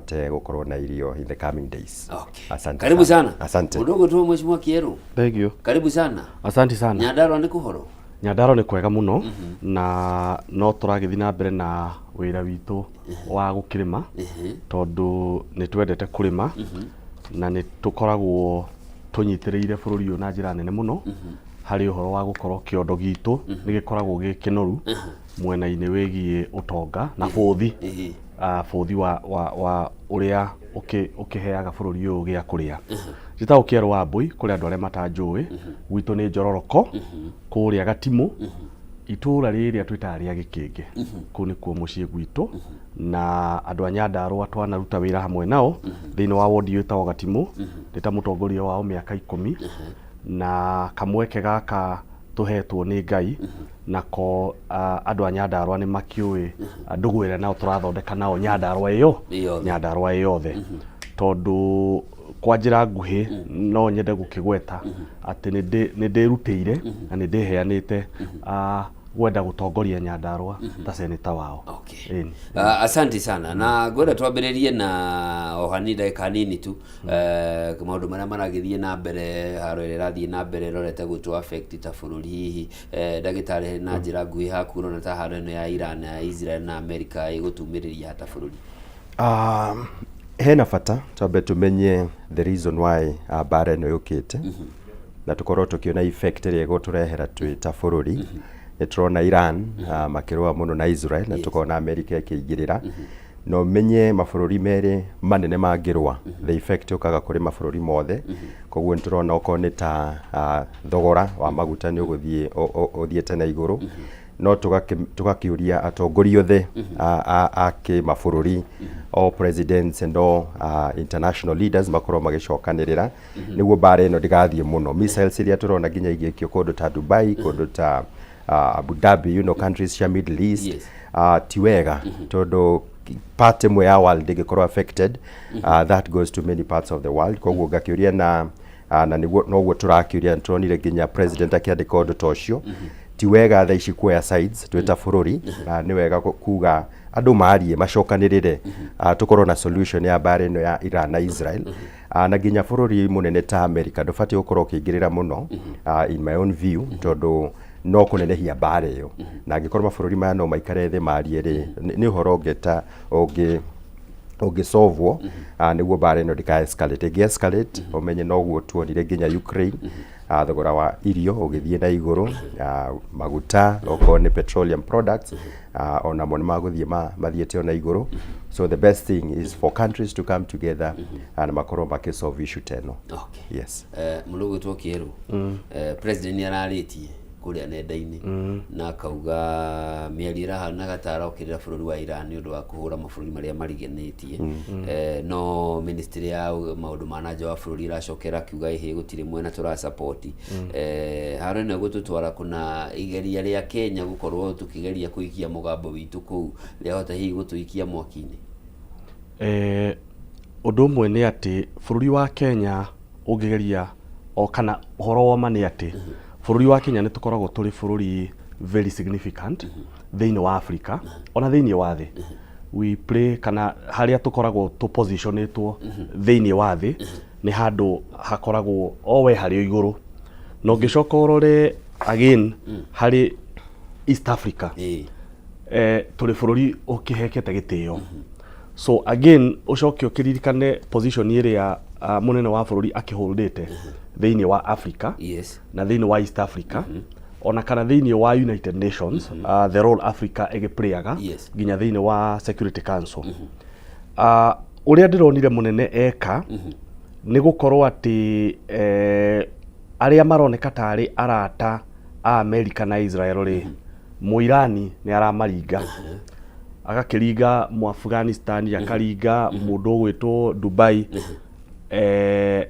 Tũhote gũkorwo na irio in the coming days. Okay. Asante. Karibu sana. Asante. Mũndũ ũgwĩtwo Mheshimiwa Kĩerũ. Thank you. Karibu sana. Asante sana. Nyandarua nĩ kũhoro. Nyandarua nĩ kwega mũno na no tũragĩthiĩ na mbere na wĩra witũ wa gũkĩrĩma, tondũ nĩ twendete kũrĩma na nĩ tũkoragwo tũnyitĩrĩire bũrũri ũyũ na njĩra nene mũno harĩ ũhoro wa gũkorwo kĩondo gitũ nĩ gĩkoragwo gĩ kĩnoru mwena-inĩ wĩgiĩ ũtonga na bũthi, bũthi wa ũrĩa ũkĩheaga bũrũri ũyũ gĩa kũrĩa. Njĩtagwo Kĩerũ wa Mbũi, kũrĩ andũ arĩa matanjũĩ, gwitũ nĩ Njororoko, kũrĩa Gatimũ, itũũra rĩrĩa twĩtaga rĩa Gĩkĩngĩ. Kũu nĩkuo mũciĩ gwitũ, na andũ a Nyandarũa twanaruta wĩra hamwe nao thĩinĩ wa wondi ĩtagwo Gatimũ, ndĩ ta mũtongoria wao mĩaka 10, na kamweke gaka tũhetwo nĩ Ngai nako, andũ a Nyandarũa nĩ makĩũĩ ndũgũ ĩrĩa nao tũrathondeka nao Nyandarũa ĩyo Ĩyothe. Nyandarũa ĩyothe, tondũ kwa njĩra nguhĩ no nyende gũkĩgweta atĩ nĩ ndĩrutĩire na nĩ ndĩheanĩte gwenda gũtongoria Nyandarũa ta seneta wao. Okay. Ĩni. Asante sana, na ngwenda twambĩrĩrie na o hanini, ndagĩka nini tu, maũndũ marĩa maragĩthiĩ na mbere, haro ĩrĩa ĩrathiĩ na mbere ĩrorete gũtũ affect ta bũrũri hihi. Ndagĩtarĩ, na njĩra nguhĩ haku, ũrona ta haro ĩno ya Iran na Israel na America ĩgũtumĩrĩria ta bũrũri? Hena bata twambe tumenye the reason why mbara ĩno yũkĩte na tũkorwo tũkĩona effect ĩrĩa ĩgũtũrehera twĩ ta bũrũri. Nĩ tũrona Iran makĩrũa mũno na Israel na tũkona America ĩkĩingĩrĩra, na ũmenye mabũrũri merĩ manene mangĩrũa, the effect yũkaga kũrĩ mabũrũri mothe. Koguo nĩ tũrona okorwo nĩ ta thogora wa maguta nĩ ũgũthiĩ ũthiĩte na igũrũ, no tũgakĩũria atongoria othe a kĩmabũrũri, all presidents and all international leaders, makorwo magĩcokanĩrĩra nĩguo mbara ĩno ndĩgathiĩ mũno. Missiles iria tũrona nginya igĩkio kũndũ ta Dubai, kũndũ ta Abu Dhabi, countries cia Middle East, ti wega, tondũ part ĩmwe ya world ĩngĩkorwo affected, that goes to many parts of the world. Koguo ngakĩũria na nĩguo noguo tũrakĩũria, nĩ turonire nginya president akĩandĩka ũndũ ta ũcio. Ti wega thaa ici kuoya sides twĩ ta bũrũri, na nĩ wega kuga andũ marie, macokanĩrĩre, tũkorwo na solution ya mbara ĩno ya Iran na Israel. Na nginya bũrũri mũnene ta America ndũbatiĩ gũkorwo ũkĩingĩrĩra mũno, in my own view, tondũ no kũnenehia mbara ĩyo, na angĩkorwo mabũrũri maya no maikare thĩ marie rĩ, nĩ ũhoro ũngĩ ta ũngĩ ũngĩsolvwo, nĩguo mbara ĩno ndĩka escalate. Ĩngĩ escalate, ũmenye noguo tuonire nginya Ukraine, thogora wa irio ũgĩthiĩ na igũrũ, maguta, okorwo nĩ petroleum products, onamo nĩ magũthiĩ mathiĩte ona igũrũ. So the best thing is for countries to come together na makorwo makĩsolve issue ta ĩno. Yes. Mũndũ ũgwĩtwo Kĩerũ, president nĩ ararĩtie kũrĩa nenda-inĩ na akauga mĩario ĩrahanaga ta arokĩrĩra bũrũri wa Iran nĩ ũndũ wa kũhũra mabũrũri marĩa mariganĩtie. No ministry ya maũndũ ma na nja wa bũrũri ĩracokera akiuga ĩhĩ, gũtirĩ mwena tũrasupport. Haro ĩno ĩgũtũtwara kũna igeria rĩa Kenya gũkorwo tũkĩgeria kũikia mũgambo witũ kũu rĩahota hihi gũtũikia mwaki-inĩ? Ũndũ ũmwe nĩ atĩ bũrũri wa Kenya ũngĩgeria o kana ũhoro wa ma nĩ atĩ bũrũri wa Kenya nĩ tũkoragwo tũrĩ bũrũri very significant thĩinĩ wa Africa ona thĩinĩ wa thĩ. We play, kana harĩa tũkoragwo tũpositionĩtwo thĩinĩ wa thĩ nĩ handũ hakoragwo o we harĩ o igũrũ, na ũngĩcoka ũrore again harĩ East Africa, tũrĩ bũrũri ũkĩhekete gĩtĩo. So again, ũcoke ũkĩririkane position ĩrĩa mũnene wa bũrũri akĩholdĩte thĩinĩ wa Africa na thĩinĩ wa East Africa, ona kana thĩinĩ wa United Nations, the role Africa ĩgĩplayaga nginya thĩinĩ wa Security Council. Ũrĩa ndĩronire mũnene eka nĩ gũkorwo atĩ arĩa maroneka tarĩ arata a America na Israel rĩ, Mũirani nĩ aramaringa, agakĩringa mu Afghanistan, akaringa mũndũ ũgwĩtwo Dubai,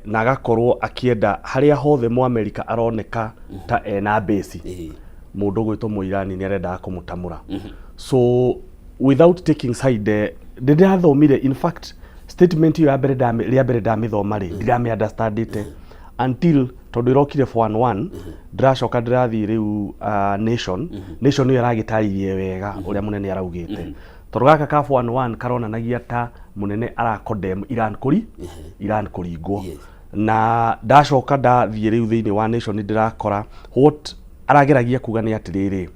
na agakorwo akĩenda harĩa hothe mu America aroneka ta ena base, mũndũ ũgwĩtwo Mũirani nĩ arendaga kũmũtamũra. So without taking side, ndĩ ndĩrathomire, in fact, statement ĩyo ya mbere rĩa mbere ndamĩthoma rĩ, ndiramĩ understandĩte until tondũ ĩrokire 411, ndĩracoka ndĩrathiĩ rĩu Nation. Nation ĩyo ĩragĩtarĩirie wega ũrĩa mũnene araugĩte. Tondũ gaka ka 411 karonanagia ta mũnene ara condemn Iran kũri Iran kũringwo. Na ndacoka ndathiĩ rĩu thĩinĩ wa Nation, ndĩrakora what arageragia kuga nĩ atĩrĩrĩ,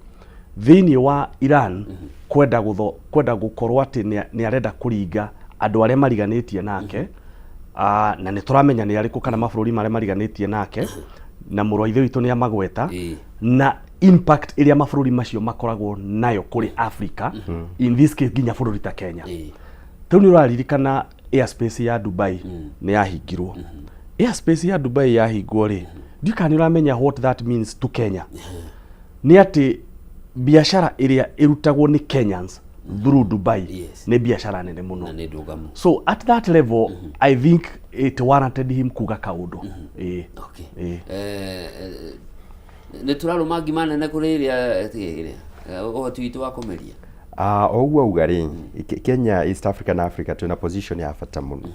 thĩinĩ wa Iran kwenda gũtho kwenda gũkorwo atĩ nĩ arenda kũringa andũ arĩa mariganĩtie nake. Na nĩ tũramenya nĩ arĩkũ kana mabũrũri marĩa mariganĩtie nake, na mũrũ wa ithe witũ nĩ amagweta, na impact ĩrĩa mabũrũri macio makoragwo nayo kũrĩ Africa, in this case nginya bũrũri ta Kenya. Rĩu nĩ ũraririkana airspace ya Dubai nĩ yahingirwo. Airspace ya Dubai yahingwo rĩ, ndiũĩ kana nĩ ũramenya what that means to Kenya. Nĩ atĩ biacara ĩrĩa ĩrutagwo nĩ Kenyans through Dubai nĩ biacara nene mũno. Na nĩ ndũgamu. So at that level, I think it warranted him kuga kaũndũ. Ĩĩ. Ĩĩ. Nĩ tũrarũma ngima nene kũrĩ ĩrĩa ĩrĩa ũhoti witũ wa kũmeria. O ũguo auga rĩ, Kenya, East Africa na Africa twĩna position ya bata mũno,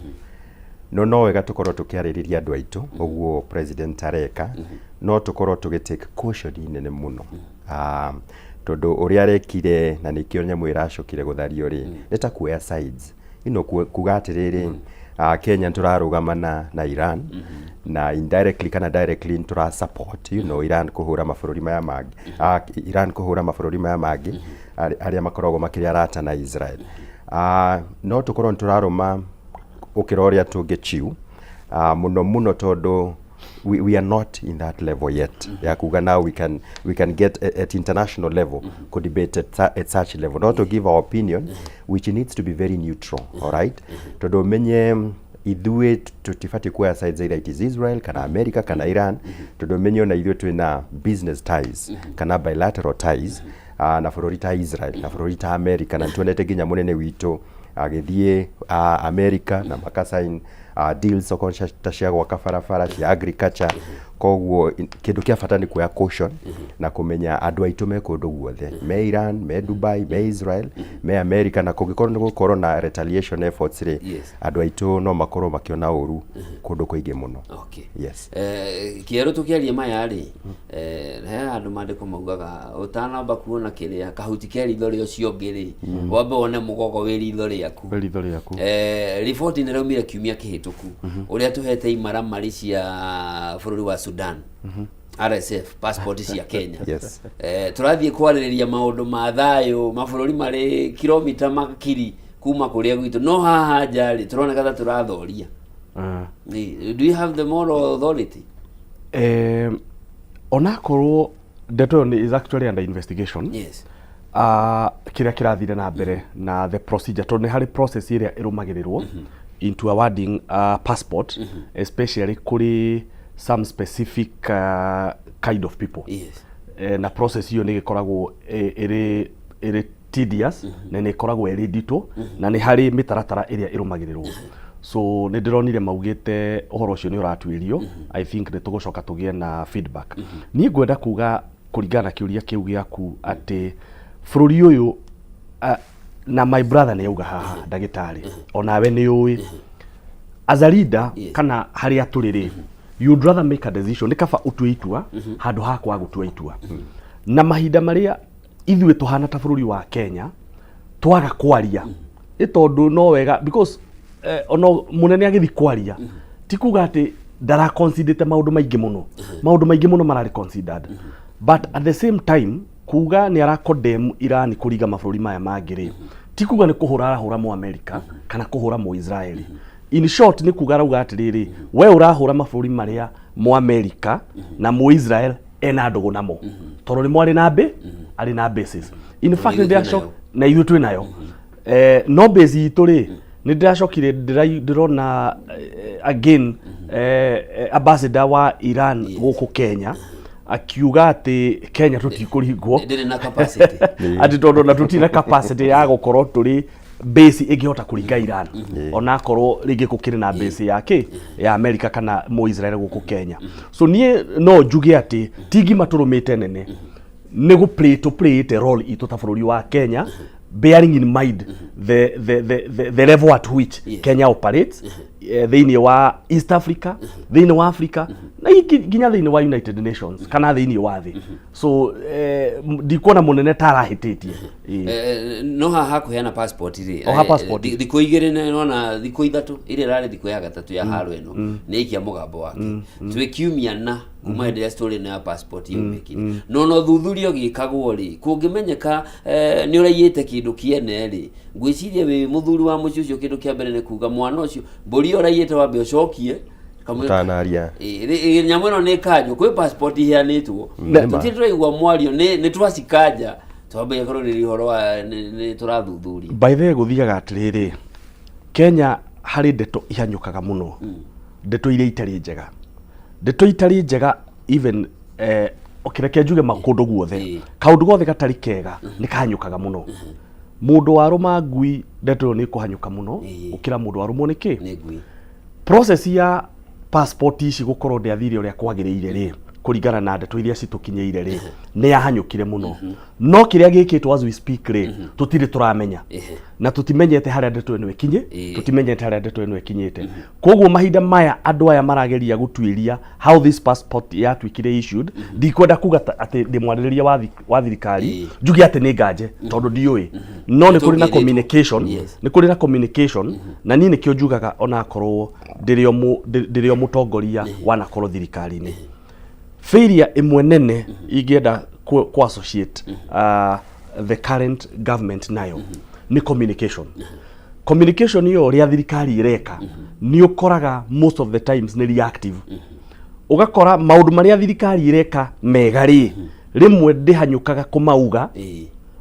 no wega tũkorwo tũkĩarĩrĩria andũ aitũ ũguo president areka, no tũkorwo tũgĩ take caution nene mũno. Tondũ ũrĩa arekire na nĩkĩo nyamũ ĩracokire gũthario rĩ, nĩ ta kuoya sides, kuga atĩrĩrĩ, Kenya tũrarũgama na Iran na indirectly kana directly tũra support Iran kũhũra mabũrũri maya mangĩ, Iran kũhũra mabũrũri maya mangĩ arĩa makoragwo makĩrĩ arata na Israel. No tũkorwo nĩ tũrarũma gũkĩra ũrĩa tũngĩ chiu mũno mũno, tondũ we are not in that level yet ya kuga now we can get at international level could debate at such level, not to give our opinion, which needs to be very neutral, all right? Tondũ menye ithuĩ tũtibatiĩ kuoya sides, either it is Israel kana America kana Iran, tondũ menye ona ithuĩ twĩna business ties kana bilateral ties na bũrũri ta Israel na bũrũri ta America, na nĩtuonete nginya mũnene witũ agĩthiĩ America na makasign deals okorwo ta cia gwaka barabara, cia agriculture. Koguo kĩndũ kĩa bata nĩ kuoya caution na kũmenya andũ aitũ me kũndũ guothe, me Iran, me Dubai, me Israel, me America, na kũngĩkorwo nĩ gũkorwo na retaliation efforts rĩ, andũ aitũ no makorwo makĩona ũru kũndũ kũingĩ mũno. Yes. Kĩerũ tũkĩaria maya rĩ, he handũ maandĩko maugaga ũtanamba kuona kĩrĩa kahuti ke ritho rĩa ũcio ũngĩ rĩ, wambe wone mũgogo wĩ ritho rĩaku. Wĩ ritho rĩaku. Riboti nĩ raumire kiumia kĩhĩtũku ũrĩa tũhete imaramari cia bũrũri wa Sudan, RSF, passport cia Kenya. Tũrathiĩ kwarĩrĩria maũndũ ma thayũ mabũrũri marĩ kilomita makiri kuma kũrĩa gwitũ, no haha nja rĩ, tũroneka ta tũrathoria. Do you have the moral authority? Onakorwo ndeto ĩyo is actually under investigation, kĩrĩa kĩrathire na mbere na the procedure, tondũ nĩ harĩ process ĩrĩa ĩrũmagĩrĩrwo into awarding passport, especially kũrĩ some specific kind of people. Na process iyo nĩ ĩgĩkoragwo ĩrĩ tedious na nĩ ĩkoragwo ĩrĩ nditũ, na nĩ harĩ mĩtaratara ĩrĩa ĩrũmagĩrĩrwo. So nĩ ndĩronire maugĩte ũhoro ũcio nĩ ũratuĩrio. I think nĩ tũgũcoka tũgĩe na feedback. Niĩ ngwenda kuga kũringana na kĩũria kĩu gĩaku atĩ bũrũri ũyũ, na my brother nĩ auga haha, ndagĩtarĩ, onawe nĩ ũĩ as a leader kana harĩa tũrĩ rĩ, you'd rather make a decision, nĩ kaba ũtue itua handũ ha kwaga gũtua itua. Na mahinda marĩa ithuĩ tũhana ta bũrũri wa Kenya twaga kwaria nĩ tondũ no wega, because ono mũnene agĩthi kwaria ti kuga atĩ ndaraconsiderete maũndũ maingĩ mũno, maũndũ maingĩ mũno mararĩ considered, but at the same time kuga nĩ ara condemn Iran kũringa mabũrũri maya mangĩ rĩ, ti kuga nĩ kũhũra arahũra mũ America kana kũhũra mũ Israeli. In short, nĩ kuga arauga atĩrĩrĩ, we ũrahũra mabũrũri marĩa mũ America na mũ Israel ena ndũgũ namo, tondũ nĩ mwarĩ na arĩ na bases. In fact, ithuĩ nĩ ndĩracoka twĩnayo. Na ithuĩ twĩ nayo. No base itũ rĩ, nĩ ndĩracokire ndĩrona again ambassador wa Iran gũkũ Kenya akiuga atĩ Kenya tũtikũringwo. Ndĩrĩ na capacity. Atĩ tondũ na tũtirĩ na capacity ya gũkorwo tũrĩ base ĩngĩhota kũringa Iran, onakorwo rĩngĩ gũkĩrĩ na base ya kĩ ya America kana mũ Israel gũkũ Kenya. So niĩ no njuge atĩ ti ngima tũrũmĩte nene, nĩ gũ play to play the role itũ ta bũrũri wa Kenya, bearing in mind the level at which Kenya operates thĩinĩ wa East Africa, thĩinĩ wa Africa. Na Na nginya thĩinĩ wa United Nations kana thĩinĩ wa thĩ. So ndikuona mũnene ta arahĩtĩtie. Ĩĩ. No haha kũheana passport rĩ, O ha passport. Thikũ 2 nona thikũ 3 iria ĩrarĩ thikũ ya gatatũ ya haro ĩno nĩ aikia mũgambo wake twĩ kiumia na kuma hĩndĩ ĩrĩa story ĩno ya passport yaumĩkire, no thuthuria ũgĩkagwo rĩ, kũngĩmenyeka nĩ ũraiyĩte kĩndũ kĩene rĩ, ngwĩciria wĩ mũthuri wa mũciĩ ũcio, kĩndũ kĩa mbere nĩ kuga mwana ũcio mbũri ĩyo ũraiyĩte wambe ũcokie. Ũtanaria. Nyamũ ĩno nĩ kanjwo kwĩ passport iheanĩtwo. Nĩ ma. Tũtirĩ tũraigua mwario nĩ twacikanja twambagia kũrũrĩrĩria ũhoro wa nĩ tũrathuthuria. By the way, gũthiaga atĩrĩrĩ, Kenya harĩ ndeto ihanyũkaga mũno, ndeto iria itarĩ njega, ndeto itarĩ njega even okay, reke njuge kũndũ guothe, kaũndũ gothe gatarĩ kega nĩ kahanyũkaga mũno. Mũndũ warũma ngui, ndeto ĩyo nĩ ĩkũhanyũka mũno gũkĩra mũndũ warũmwo nĩ kĩ. Nĩ ngui. Process ya passport ici gũkorwo ndĩathire ũrĩa kwagĩrĩire rĩ, kũringana na ndeto iria citũkinyĩire rĩ, nĩ yahanyũkire mũno, no kĩrĩa gĩkĩtwo as we speak rĩ, tũtirĩ tũramenya na tũtimenyete harĩa ndeto ĩno ĩkinye. Tũtimenyete harĩa ndeto ĩno ĩkinyĩte. Koguo mahinda maya andũ aya marageria gũtuĩria how this passport yatuĩkire issued. Ndikwenda kuga atĩ ndĩ mwarĩrĩria wa thirikari, njuge atĩ nĩ nganje tondũ ndiũĩ, no nĩ kũrĩ na Tũngĩrĩtwo. communication. Nĩ kũrĩ na communication, na niĩ nĩkĩo njugaga onakorwo ndĩrĩ o mũtongoria wanakorwo thirikari-inĩ, failure ĩmwe nene ingĩenda ku associate the current government nayo nĩ communication. Communication ĩyo ũrĩa thirikari ĩreka, nĩ ũkoraga most of the times nĩ reactive. Ũgakora maũndũ marĩa thirikari ĩreka mega rĩ, rĩmwe ndĩhanyũkaga kũmauga.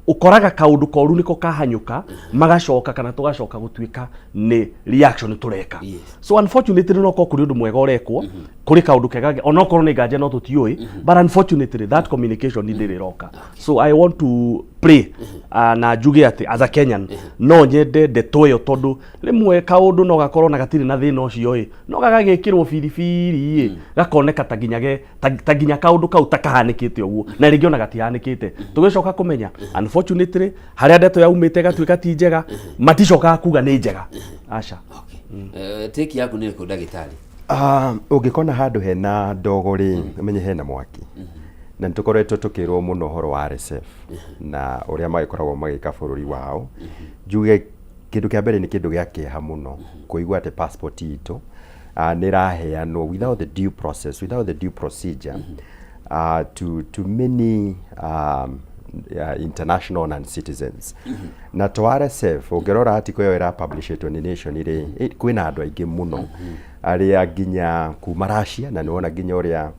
Ũkoraga kaũndũ koru nĩko kahanyũka, magacoka kana tũgacoka gũtuĩka nĩ reaction tũreka. So unfortunately, no korwo kũrĩ ũndũ mwega ũrekwo, kũrĩ kaũndũ kega onokorwo nĩ nganja no tũtiũĩ, but unfortunately that communication ndĩrĩ ĩroka. So I want to pray na njuge atĩ as a Kenyan no nyende ndeto ĩyo, tondũ rĩmwe kaũndũ no gakorwo na gatirĩ na thĩna ũcio ĩ, no gagagĩkĩrwo biribiri ĩ, gakoneka ta nginya ge ta nginya kaũndũ kau ta kahanĩkĩte ũguo, na rĩngĩ ona gatihanĩkĩte. Tũgĩcoka kũmenya unfortunately harĩa ndeto yaumĩte ĩgatuĩka ti njega, maticokaga kuga nĩ njega, aca. Okay. Take yaku nĩ ĩrĩkũ, ndagĩtarĩ? Ah, ũngĩkona handũ hena ndogo rĩ, ũmenye hena mwaki, na nĩ tũkoretwo tũkĩrwo mũno ũhoro wa RSF na ũrĩa magĩkoragwo magĩka bũrũri wao. Njuge kĩndũ kĩa mbere nĩ kĩndũ gĩa kĩeha mũno kũigua atĩ passport itũ nĩ ĩraheanwo without the due process, without the due procedure, to many international non-citizens na to RSF. Ũngĩrora article ĩyo ĩrapublishĩtwo nĩ Nation rĩ, kwĩna andũ aingĩ mũno arĩa nginya kuma Russia, na nĩwona nginya ũrĩa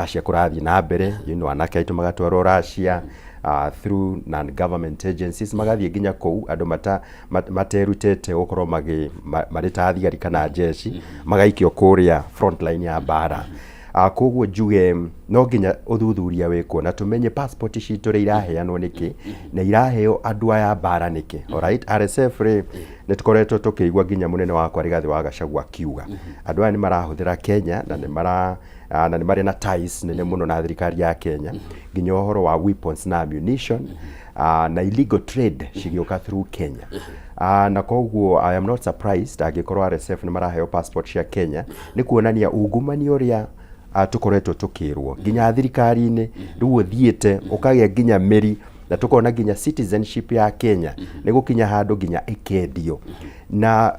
Russia kũrathiĩ na mbere, anake aitũ magatwarwo Russia through non-government agencies, magathiĩ nginya kũu andũ materutĩte gũkorwo marĩ ta thigari kana jeshi, magaikio kũrĩa frontline ya mbara. Koguo njuge no nginya ũthuthuria wĩkwo na tũmenye passport citũ rĩ iraheanwo nĩkĩ na iraheo andũ aya mbara nĩkĩ. Alright, RSF rĩ, nĩ tũkoretwo tũkĩigua nginya mũnene wakwa Rigathĩ wa Gachagua akiuga andũ aya nĩ marahũthĩra Kenya na nĩ mara na nĩ marĩ na ties nene mũno na thirikari ya Kenya, nginya ũhoro wa weapons na ammunition na illegal trade cigĩũka through Kenya. Na koguo I am not surprised angĩkorwo RSF nĩ maraheo passport cia Kenya, nĩ kuonania ungumania ũrĩa tũkoretwo tũkĩrwo nginya thirikari-inĩ rĩu ũthiĩte ũkagĩa nginya mĩri, na tũkona nginya citizenship ya Kenya nĩ gũkinya handũ nginya ĩkendio. Na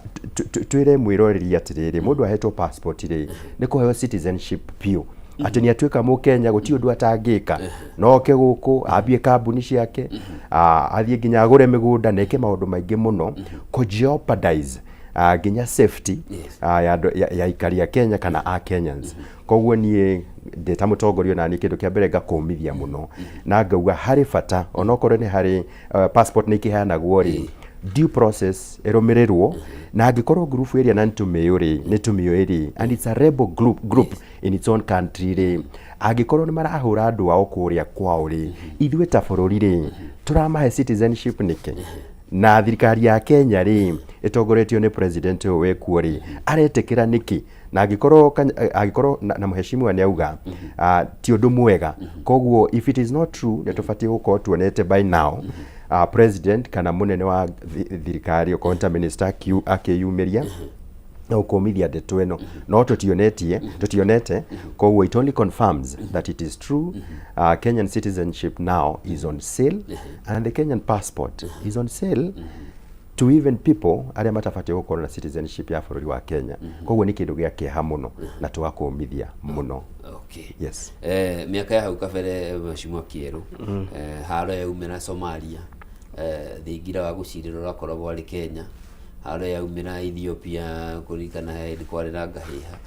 twĩre mwĩroreri atĩrĩrĩ, mũndũ ahetwo passport rĩ, nĩ kũheo citizenship piũ atĩ nĩ atuĩka mũkenya, gũtirĩ ũndũ atangĩka, no oke gũkũ ambie kambuni ciake, athiĩ nginya agũre mĩgũnda na eke maũndũ maingĩ mũno, kũ jeopardize nginya safety ya aikari a Kenya kana a Kenyans. Koguo niĩ ndĩ ta mũtongoria, ona niĩ kĩndũ kĩa mbere ngakũmithia mũno na ngauga harĩ bata onokorwo nĩ harĩ passport nĩ ikĩheanagwo rĩ, due process ĩrũmĩrĩrwo, na angĩkorwo group ĩrĩa na nĩtũmĩũĩ rĩ, nĩtũmĩũĩ rĩ, and it's a rebel group in its own country rĩ, angĩkorwo nĩ marahũra andũ ao kũrĩa kwao rĩ, ithuĩ ta bũrũri rĩ, tũramahe citizenship nĩkĩ? Na thirikari ya Kenya rĩ, ĩtongoretio nĩ president ũyũ wĩkuo rĩ, aretĩkĩra nĩkĩ? Na angĩkorwo na mheshimiwa nĩ auga ti ũndũ mwega. Koguo if it is not true, nĩ tũbatiĩ gũkorwo tuonete by now president kana mũnene wa thirikari okorwo nĩ ta minister akĩyumĩria. Na gũkũmithia ndeto ĩno no tũtionetie tũtionete. Koguo it only confirms that it is true. Kenyan citizenship now is on sale and the Kenyan passport is on sale to even people arĩa matabatiĩ gũkorwo na citizenship ya bũrũri wa Kenya. Koguo nĩ kĩndũ gĩa kĩeha mũno na tũgakũmithia mũno. Yes. Mĩaka ya hau kabere, Mheshimiwa Kĩerũ, haro yaumĩra Somalia, thingira wa gũcirĩra ũrakoragwo arĩ Kenya. Haro yaumĩra Ethiopia, kũririkana hĩndĩ kwarĩ na ngahĩha,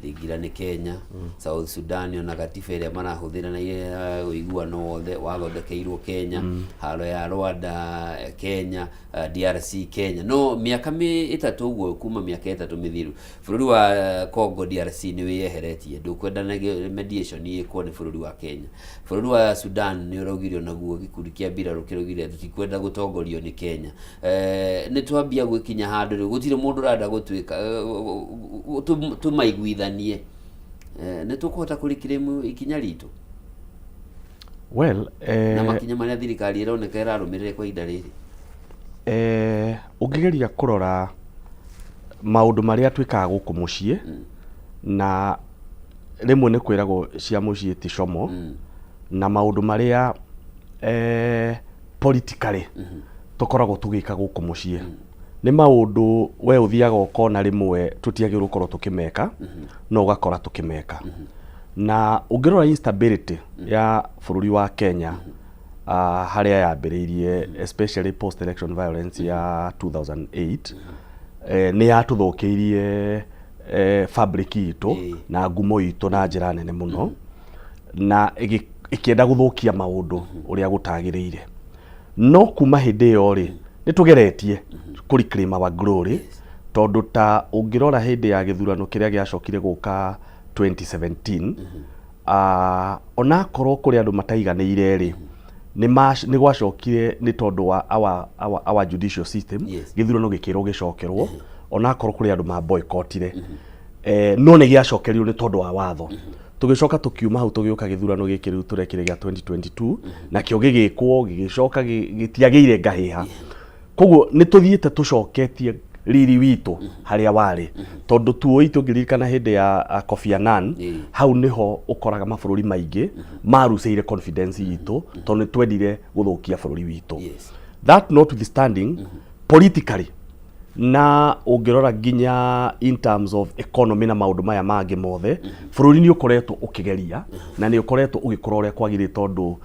thingira nĩ Kenya. South Sudan, ona gatiba ĩrĩa marahũthĩra na ĩrĩa ũiguano wothe wathondekeirwo Kenya. Haro ya Rwanda, Kenya, DRC, Kenya. No mĩaka 3 ũguo, kuma mĩaka 3 mĩthiru, bũrũri wa Congo DRC nĩ wĩyeheretie, ndũkwenda na mediation ĩkwo nĩ bũrũri wa Kenya. Bũrũri wa Sudan nĩ ũraugire, onaguo gĩkundi kĩa mbirarũ kĩraugire tũtikwenda gũtongorio nĩ Kenya. Nĩ twambia gwĩkinya handũ rĩu gũtirĩ mũndũ ũrenda gũtuĩka tũmaiguithanie. Nĩ tũkũhota kũrikirĩmu ikinya ritũ Well, na makinya marĩa thirikari ĩroneka ĩrarũmĩrĩra kwa ihinda rĩrĩ? Ũngĩgeria kũrora maũndũ marĩa twĩkaga gũkũ mũciĩ, na rĩmwe nĩ kwĩragwo cia mũciĩ ti como, na maũndũ marĩa politically tũkoragwo tũgĩka gũkũ mũciĩ nĩ maũndũ we ũthiaga ũkona rĩmwe tũtiagĩrĩirwo gũkorwo tũkĩmeka, no ũgakora tũkĩmeka. Na ũngĩrora instability ya bũrũri wa Kenya, harĩa yambĩrĩirie, especially post election violence ya 2008, nĩ yatũthũkĩirie fabric itũ na ngumo itũ na njĩra nene mũno, na ĩkĩenda gũthũkia maũndũ ũrĩa gũtagĩrĩire. No kuma hĩndĩ ĩyo rĩ, nĩ tũgeretie kũ reclaim our glory, tondũ ta ũngĩrora hĩndĩ ya gĩthurano kĩrĩa gĩacokire gũka 2017, onakorwo kũrĩ andũ mataiganĩire rĩ, nĩ gwacokire nĩ tondũ wa our judicial system, gĩthurano gĩkĩrwo gĩcokerwo, onakorwo kũrĩ andũ ma boycottire, no nĩ gĩacokerirwo nĩ tondũ wa watho. Tũgĩcoka tũkiuma hau, tũgĩũka gĩthurano gĩkĩ rĩu tũrekire gĩa 2022, nakĩo gĩgĩkwo, gĩgĩcoka gĩtiagĩire ngahĩha. Koguo nĩ tũthiĩte tũcoketie riri witũ harĩa warĩ, tondũ tuoĩ tũngĩririkana hĩndĩ ya Kofi Annan, hau nĩho ũkoraga mabũrũri maingĩ marucĩire confidence itũ, tondũ nĩ twendire gũthũkia bũrũri witũ. That notwithstanding, politically na ũngĩrora nginya in terms of economy na maũndũ maya mangĩ mothe, bũrũri nĩ ũkoretwo ũkĩgeria na nĩ ũkoretwo ũgĩkũra ũrĩa kwagĩrĩire, tondũ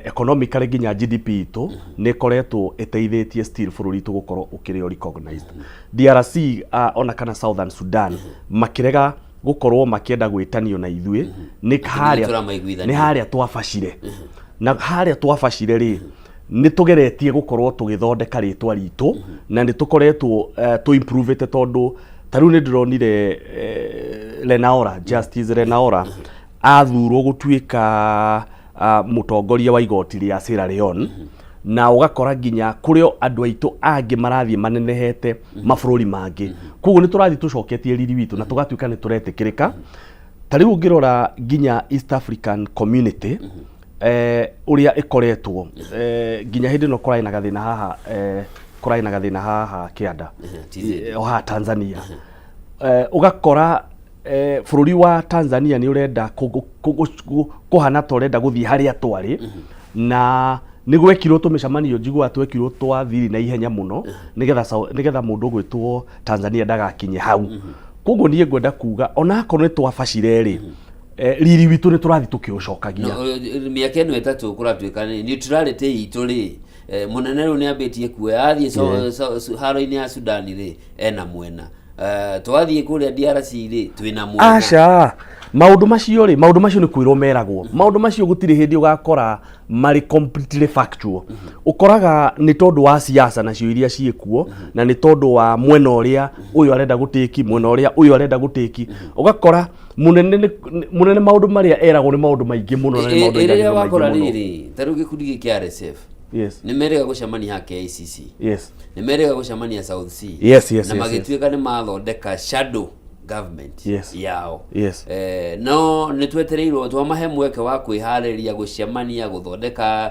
economically nginya GDP itũ nĩ ĩkoretwo ĩteithĩtie still bũrũri witũ gũkorwo ũkĩrĩ o recognized. DRC, ona kana Southern Sudan, makĩrega gũkorwo makĩenda gwĩtanio na ithuĩ, nĩ harĩa tũramaiguithania. Nĩ harĩa twabacire, na harĩa twabacire rĩ, nĩ tũgeretie gũkorwo tũgĩthondeka rĩtwa ritũ na nĩ tũkoretwo tũ improvete, tondũ ta rĩu nĩ ndĩronire Lenaora, Justice Lenaora, athurwo gũtuĩka mũtongoria wa igoti rĩa Sierra Leone, na ũgakora nginya kũrĩ o andũ aitũ angĩ marathiĩ manenehete mabũrũri mangĩ. Koguo nĩ tũrathiĩ tũcoketie riri witũ na tũgatuĩka nĩ tũretĩkĩrĩka. Ta rĩu ũngĩrora nginya East African Community, ũrĩa ĩkoretwo, nginya hĩndĩ ĩno kũrarĩ na gathĩna haha, kũrarĩ na gathĩna haha kĩanda. TZ. O haha Tanzania, ũgakora bũrũri wa Tanzania nĩ ũrenda kũhana ta ũrenda gũthiĩ harĩa twarĩ, na nĩ gwekirwo tũmĩcemanio, njiguaga twekirwo twa thiri na ihenya mũno nĩgetha mũndũ ũgwĩtwo Tanzania ndagakinye hau. Koguo niĩ ngwenda kuga onakorwo nĩ twabacire rĩ, riri witũ nĩ tũrathiĩ tũkĩũcokagia. No, mĩaka ĩno 3 kũratuĩka nĩ neutrality itũ rĩ, mũnene rĩu nĩ ambĩtie kuoya athiĩ haro-inĩ ya Sudan rĩ, ena mwena. Twathiĩ kũrĩa DRC rĩ, twĩna mwena. Aca, maũndũ macio rĩ, maũndũ macio nĩ kwĩrwo meragwo. Maũndũ macio gũtirĩ hĩndĩ ũgakora marĩ completely factual. Ũkoraga nĩ tondũ wa siasa nacio iria ciĩkuo, na nĩ tondũ wa mwena ũrĩa ũyũ arenda gũtĩki, mwena ũrĩa ũyũ arenda gũtĩki, ũgakora mũnene mũnene maũndũ marĩa eragwo nĩ maũndũ maingĩ mũno na nĩ maũndũ Rĩrĩa maingĩ wakora mũno. Rĩrĩ ta rĩu gĩkundi gĩkĩ kĩa RSF nĩ merĩga gũcemania haha KICC, nĩ merĩga gũcemania South C, na magĩtuĩka nĩ mathondeka shadow Government yao. No nĩ twetereirwo twamahe mweke wa kwĩharĩria gũcemania, gũthondeka,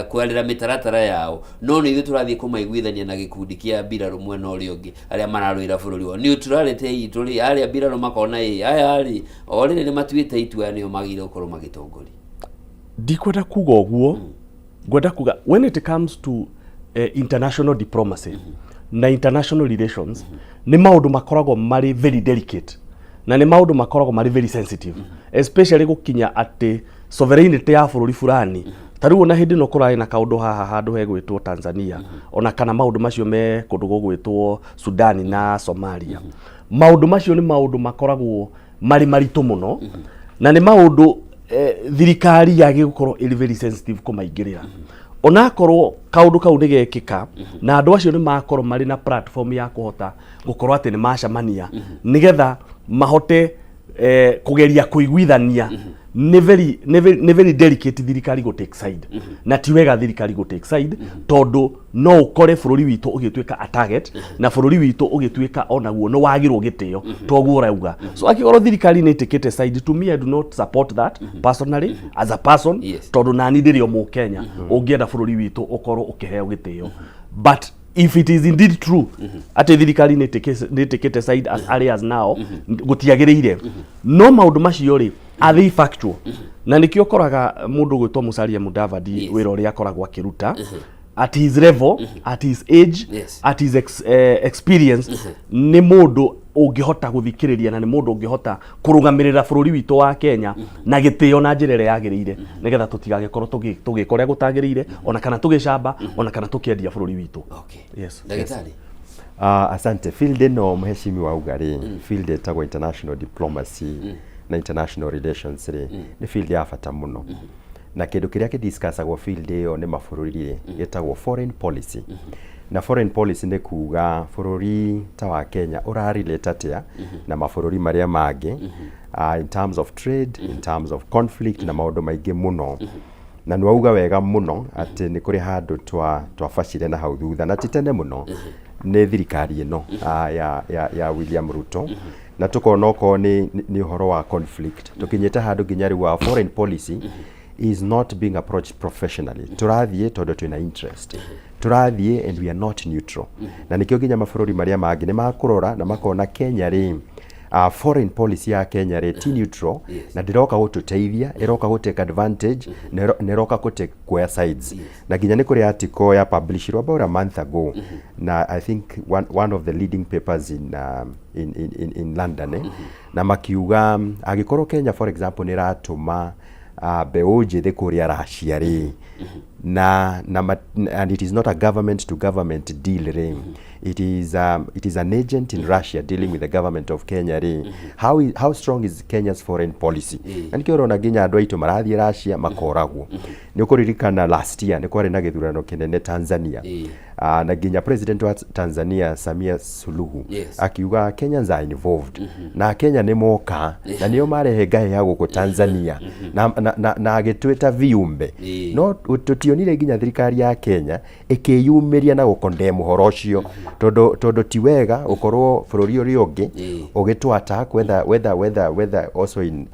kwarĩra mĩtaratara yao, no nĩ ithuĩ tũrathiĩ kũmaiguithania na gĩkundi kĩa mbirarũ mwena ũrĩa ũngĩ arĩa mararũĩra bũrũri wao. Neutrality itũ rĩ, arĩa mbirarũ makona ĩ aya rĩ o rĩrĩ nĩ matuĩte itua nĩo magĩrĩire gũkorwo magĩtongoria. Ndikwenda kuga ũguo. Ngwenda kuga when it comes to international diplomacy na international relations, nĩ maũndũ makoragwo marĩ very delicate na nĩ maũndũ makoragwo marĩ very sensitive, especially gũkinya atĩ sovereignty ya bũrũri fulani. Ta rĩu ona hĩndĩ ĩno kũrarĩ na kaũndũ haha handũ hegwĩtwo Tanzania, ona kana maũndũ macio me kũndũ gũgwĩtwo Sudani na Somalia. Maũndũ macio nĩ maũndũ makoragwo marĩ maritũ mũno na nĩ maũndũ thirikari yagĩ gũkorwo ĩrĩ very sensitive kũmaingĩrĩra, onakorwo kaũndũ kau nĩ gekĩka na andũ acio nĩ makorwo marĩ na platform ya kũhota gũkorwo atĩ nĩ macemania nĩgetha mahote kũgeria kũiguithania. Nĩ very delicate thirikari gũ take side, na ti wega thirikari gũ take side, tondũ no ũkore bũrũri witũ ũgĩtuĩka a target na bũrũri witũ ũgĩtuĩka onaguo nĩ wagĩrwo gĩtĩo toguo ũrauga. So angĩkorwo thirikari nĩ ĩtĩkĩte side, to me, I do not support that personally as a person, tondũ nani ndĩrĩ o Mũkenya ũngĩenda bũrũri witũ ũkorwo ũkĩheo gĩtĩo. But if it is indeed true atĩ thirikari nĩ ĩtĩkĩte side as early as now, gũtiagĩrĩire. No maũndũ macio rĩ, are they factual? Na nĩkĩo ũkoraga mũndũ gwĩtwo Musalia Mudavadi, wĩra ũrĩa akoragwo akĩruta at his level, at his age, at his experience, nĩ mũndũ ũngĩhota gũthikĩrĩria na nĩ mũndũ ũngĩhota kũrũgamĩrĩra bũrũri witũ wa Kenya na gĩtĩo na njĩra ĩrĩa yagĩrĩire, nĩgetha tũtigagĩkorwo tũgĩka ũrĩa gũtagĩrĩire, ona kana tũgĩcamba, ona kana tũkĩendia bũrũri witũ. Yes. Ndagĩtarĩ. Asante. Field ĩno mheshimiwa auga rĩ, field ĩtagwo international diplomacy na international relations rĩ, nĩ field ya bata mũno, na kĩndũ kĩrĩa kĩdiscussagwo field ĩyo nĩ mabũrũri rĩ, gĩtagwo foreign policy. Na foreign policy nĩ kuga bũrũri ta wa Kenya ũrarelate atĩa na mabũrũri marĩa mangĩ, in terms of trade, in terms of conflict na maũndũ maingĩ mũno. Na nĩ wauga wega mũno atĩ nĩ kũrĩ handũ twabacire na hau thutha, na ti tene mũno, nĩ thirikari ĩno ya William Ruto, na tũkona okorwo nĩ ũhoro wa conflict, tũkinyĩte handũ nginya rĩu wa foreign policy is not being approached professionally. Tũrathiĩ tondũ twĩna interest, tũrathiĩ and we are not neutral, na nĩkĩo nginya mabũrũri marĩa mangĩ nĩ makũrora na makona Kenya rĩ, foreign policy ya Kenya rĩ ti neutral, na ndĩroka gũtũteithia, ĩroka gũ take advantage na ĩroka gũ take kuoya sides. Na nginya nĩ kũrĩ article ya publishirwo about a month ago na I think one of the leading papers in London, na makiuga angĩkorwo Kenya, for example, nĩ ĩratũma mbeũ njĩthĩ kũrĩa Russia rĩ, na and it is not a government to government deal rĩ, it is an agent in Russia dealing with the government of Kenya rĩ, how strong is Kenya's foreign policy? Na nĩkĩo ũrona nginya andũ aitũ marathiĩ Russia makoragwo. Nĩ ũkũririkana last year nĩ kwarĩ na gĩthurano kĩnene Tanzania, na nginya president wa Tanzania, Samia Suluhu, akiuga Kenyans are involved na Kenya nĩ moka na nĩo marehe ngahĩha gũkũ Tanzania na agĩtwĩta viumbe. No tũtionire nginya thirikari ya Kenya ĩkĩyumĩria na gũkondem ũhoro ũcio, tondũ ti wega gũkorwo bũrũri ũrĩa ũngĩ ũgĩtũ attack, whether also in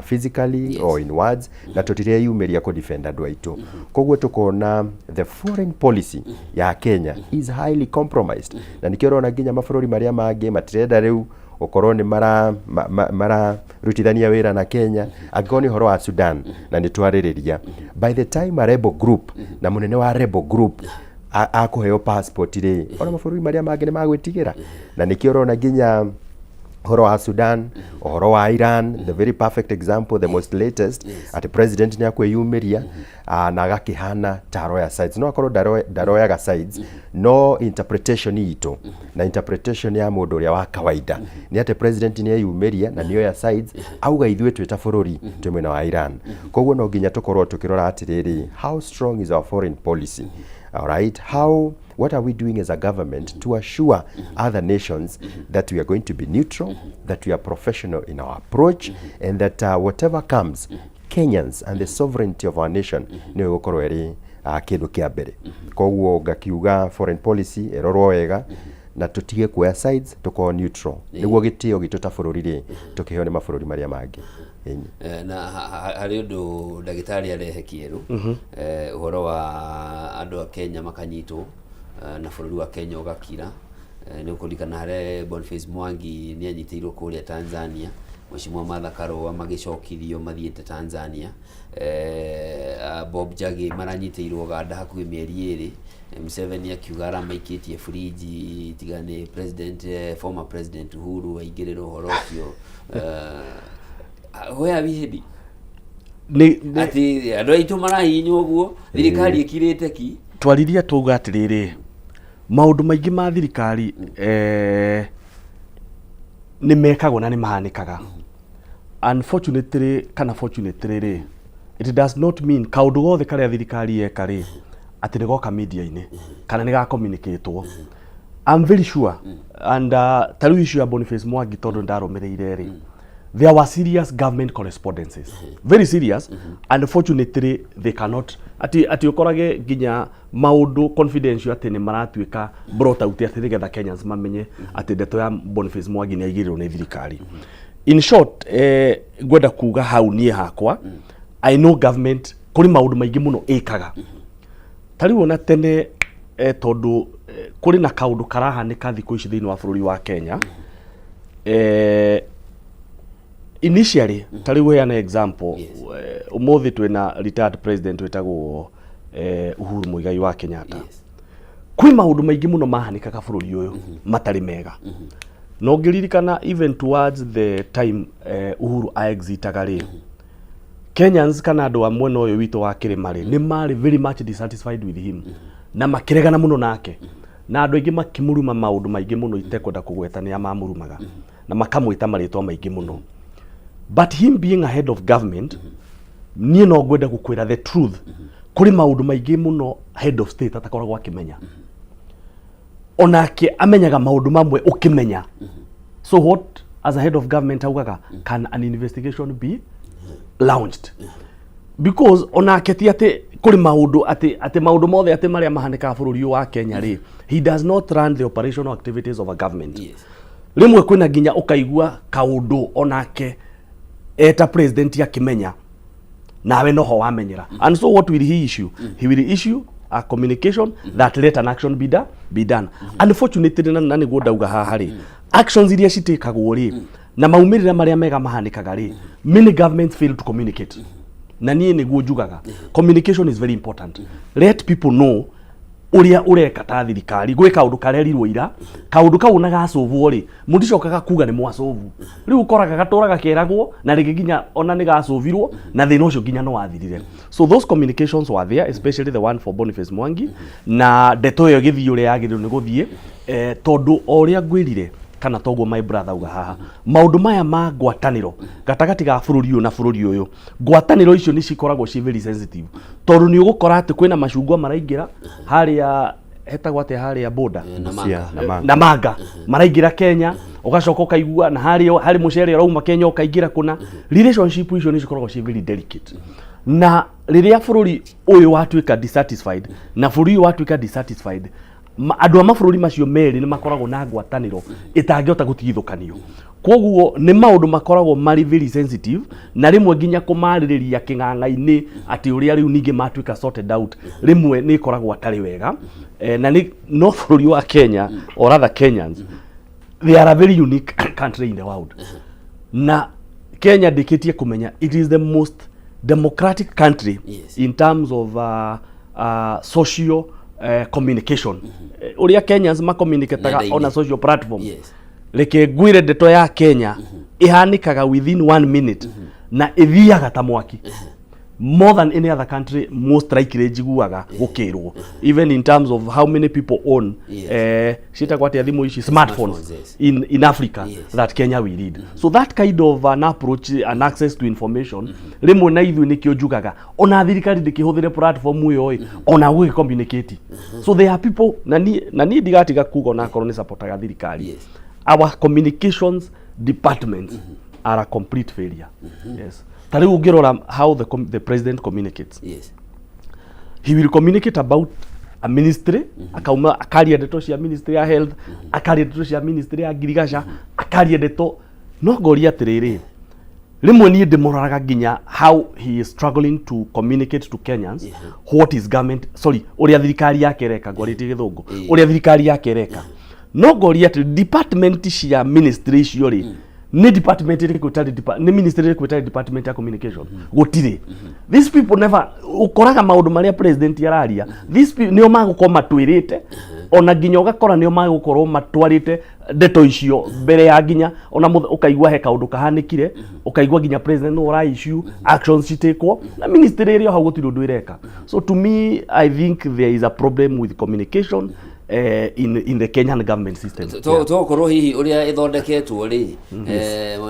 physically or in words, na tũtireyumĩria kũ defend andũ aitũ. Koguo tũkona the foreign policy ya Kenya is highly compromised, na nĩkĩo ũrona nginya mabũrũri marĩa mangĩ matirenda rĩu ũkorwo nĩ mararutithania wĩra na Kenya. Angĩkorwo nĩ ũhoro wa Sudan, na nĩ twarĩrĩria, by the time a rebel group na mũnene wa rebel group akũheo passport rĩ, ona mabũrũri marĩa mangĩ nĩ magwĩtigĩra. Na nĩkĩo ũrona nginya ũhoro wa Sudan, ũhoro wa Iran, the very perfect example, the most latest, atĩ president nĩ akwĩyumĩria na agakĩhana ta aroya sides. No akorwo ndaroyaga sides, no interpretation itũ na interpretation ya mũndũ ũrĩa wa kawaida nĩ atĩ president nĩ eyumĩria na nĩoya sides, auga ithuĩ twĩ ta bũrũri twĩ mwena wa Iran. Koguo no nginya tũkorwo tũkĩrora atĩrĩrĩ, how strong is our foreign policy? All right, how what are we doing as a government to assure other nations that we are going to be neutral, that we are professional in our approach, and that whatever comes, Kenyans and the sovereignty of our nation nĩyo ĩgũkorwo ĩrĩ kĩndũ kĩa mbere? Koguo ngakiuga foreign policy ĩrorwo wega. Na tũtige kuoya sides, tũkorwo neutral nĩguo gĩtĩo gitũ ta bũrũri rĩ tũkĩheo nĩ mabũrũri marĩa mangĩ. Ĩni. Na harĩ ũndũ ndagĩtarĩ arehe kĩerũ, ũhoro wa andũ a Kenya makanyitwo na bũrũri wa Kenya ũgakira. Nĩ ũkũririkana harĩa Boniface Mwangi nĩ anyitĩirwo kũrĩa Tanzania, Mheshimiwa Martha Karũa magĩcokithio mathiĩte Tanzania, Bob Njagi maranyitĩirwo Uganda hakuhĩ mĩeri 2, Museveni akiuga aramaikĩtie fridge tiga nĩ president, former President Uhuru aingĩrĩra ũhoro ũcio. Where are we heading? Nĩ Atĩ andũ aitũ marahihinywo ũguo, thirikari ĩkirĩte ki. Twaririe twauga atĩrĩrĩ, maũndũ maingĩ ma thirikari nĩ mekagwo na nĩ mahanĩkaga. Unfortunately kana fortunately rĩ, it does not mean kaũndũ gothe karĩa thirikari yeka rĩ atĩ nĩ goka media-inĩ kana nĩ gacommunicatwo. I'm very sure and ta rĩu issue ya Boniface Mwangi, tondũ ndarũmĩrĩire rĩ, there were serious government correspondences, very serious. Unfortunately they cannot atĩ ũkorage nginya maũndũ confidential atĩ nĩ maratuĩka brought out atĩ nĩgetha Kenyans mamenye atĩ ndeto ya Boniface Mwangi nĩ aigĩrĩrwo nĩ thirikari. In short, ngwenda kuga hau niĩ hakwa, I know government kũrĩ maũndũ maingĩ mũno ĩkaga. Ta rĩu ona tene, tondũ kũrĩ na kaũndũ karahanĩka thikũ ici thĩinĩ wa bũrũri wa Kenya. Initially, ta rĩu heana example, ũmũthĩ twĩna retired president wĩtagwo Uhuru Muigai wa Kenyatta. Kwĩ maũndũ maingĩ mũno mahanĩkaga bũrũri ũyũ matarĩ mega, na ũngĩririkana even towards the time Uhuru aexitaga rĩ, Kenyans kana andũ a mwena ũyũ witũ wa kĩrĩma rĩ, nĩ marĩ very much dissatisfied with him na makĩregana mũno nake, na andũ aingĩ makĩmũruma maũndũ maingĩ mũno itekwenda kũgweta nĩa mamũrumaga na makamwĩta marĩtwa maingĩ mũno. But him being a head of government, niĩ no ngwenda gũkwĩra the truth, kũrĩ maũndũ maingĩ mũno head of state atakoragwo akĩmenya. Onake amenyaga maũndũ mamwe ũkĩmenya. So what as a head of government augaga, can an investigation be launched? Because onake ti atĩ kũrĩ maũndũ atĩ maũndũ mothe atĩ marĩa mahanĩkaga bũrũri ũyũ wa Kenya rĩ, he does not run the operational activities of a government. Rĩmwe kwĩna nginya ũkaigua kaũndũ onake eta president akĩmenya, nawe noho wamenyera. And so what will he issue? He will issue a communication that let an action be done. Unfortunately, na nĩguo ndauga haha rĩ, actions iria citikagwo rĩ na maumĩrĩra marĩa mega mahanĩkaga rĩ, many governments fail to communicate. Na niĩ nĩguo njugaga communication is very important. Let people know ũrĩa ũreka ta thirikari. Gwĩ kaũndũ karerirwo ira, kaũndũ kau na gacũvwo rĩ, mũticokaga kuga nĩ mwacũvu. Rĩu ũkoraga gatũraga keragwo na rĩngĩ nginya ona nĩ gacũvirwo na thĩna ũcio nginya no wathirire. So those communications were there, especially the one for Boniface Mwangi, na ndeto ĩyo ĩgĩthiĩ ũrĩa yagĩrĩirwo nĩ gũthiĩ, tondũ o ũrĩa ngwĩrire kana toguo my brother auga haha, maũndũ maya ma ngwatanĩro gatagatĩ ga bũrũri ũyũ na bũrũri ũyũ, ngwatanĩro icio nĩ cikoragwo ciĩ very sensitive, tondũ nĩ ũgũkora atĩ kwĩna macungwa maraingĩra harĩa hetagwo atĩa, harĩa border. Namanga. Namanga. Namanga maraingĩra Kenya, ũgacoka ũkaigua na harĩa harĩ mũcere ũrauma Kenya ũkaingĩra kũna. Relationship icio nĩ cikoragwo ciĩ very delicate, na rĩrĩa bũrũri ũyũ watuĩka dissatisfied na bũrũri ũyũ watuĩka dissatisfied, andũ a mabũrũri macio merĩ nĩ makoragwo na ngwatanĩro ĩtangĩhota gũtigithũkanio. Koguo nĩ maũndũ makoragwo marĩ very sensitive, na rĩmwe nginya kũmarĩrĩria kĩng'ang'a-inĩ atĩ ũrĩa rĩu ningĩ matuĩka sorted out, rĩmwe nĩ ĩkoragwo atarĩ wega. Na nĩ no bũrũri wa Kenya, or rather Kenyans, they are a very unique country in the world. Na Kenya ndĩkĩtie kũmenya it is the most democratic country in terms of social communication. Ũrĩa Kenyans macommunicataga Nenda-inĩ. on a social platform, reke ngwĩre, ndeto ya Kenya ĩhanĩkaga within one minute na ĩthiaga ta mwaki, more than any other country most likely njiguaga gũkĩrwo, even in terms of how many people own ciĩtagwo atĩa thimũ ici, smartphones, Smartphones, yes. in Africa, that Kenya we lead. So that kind of an approach and access to information, rĩmwe na ithuĩ nĩkĩo njugaga ona thirikari ndĩkĩhũthĩre platform ĩyo ĩ ona gũgĩ communicate. So there are people, na niĩ ndigatiga kuga onakorwo nĩ supportaga thirikari, our communications departments are a complete failure. Yes, ta rĩu ũngĩrora how the president communicates, he will communicate about a ministry, akauma akaria ndeto cia ministry ya health, akaria ndeto cia ministry ya ngirigaca, akaria ndeto. No ngoria atĩrĩrĩ, rĩmwe niĩ ndĩmũroraga nginya how he is struggling to communicate to Kenyans what is government, sorry, ũrĩa thirikari yake ĩreka. Ngwarĩtie Gĩthũngũ. Ũrĩa thirikari yake ĩreka. No ngoria atĩ department cia ministry icio rĩ, nĩ department ĩrĩkũ ĩtarĩ nĩ ministry ĩrĩkũ ĩtarĩ department ya communication? Gũtirĩ. These people never, ũkoraga maũndũ marĩa president araria, these people nĩo magũkorwo matwĩrĩte, ona nginya ũgakora nĩo magũkorwo matwarĩte ndeto icio mbere ya nginya ona ũkaigua he kaũndũ kahanĩkire, ũkaigua nginya president no ũra issue actions citekwo na ministry ĩrĩ o hau gũtirĩ ũndũ ĩreka. So to me, I think there is a problem with communication in the Kenyan government system. Tokorwo hihi ũrĩa ĩthondeketwo rĩ,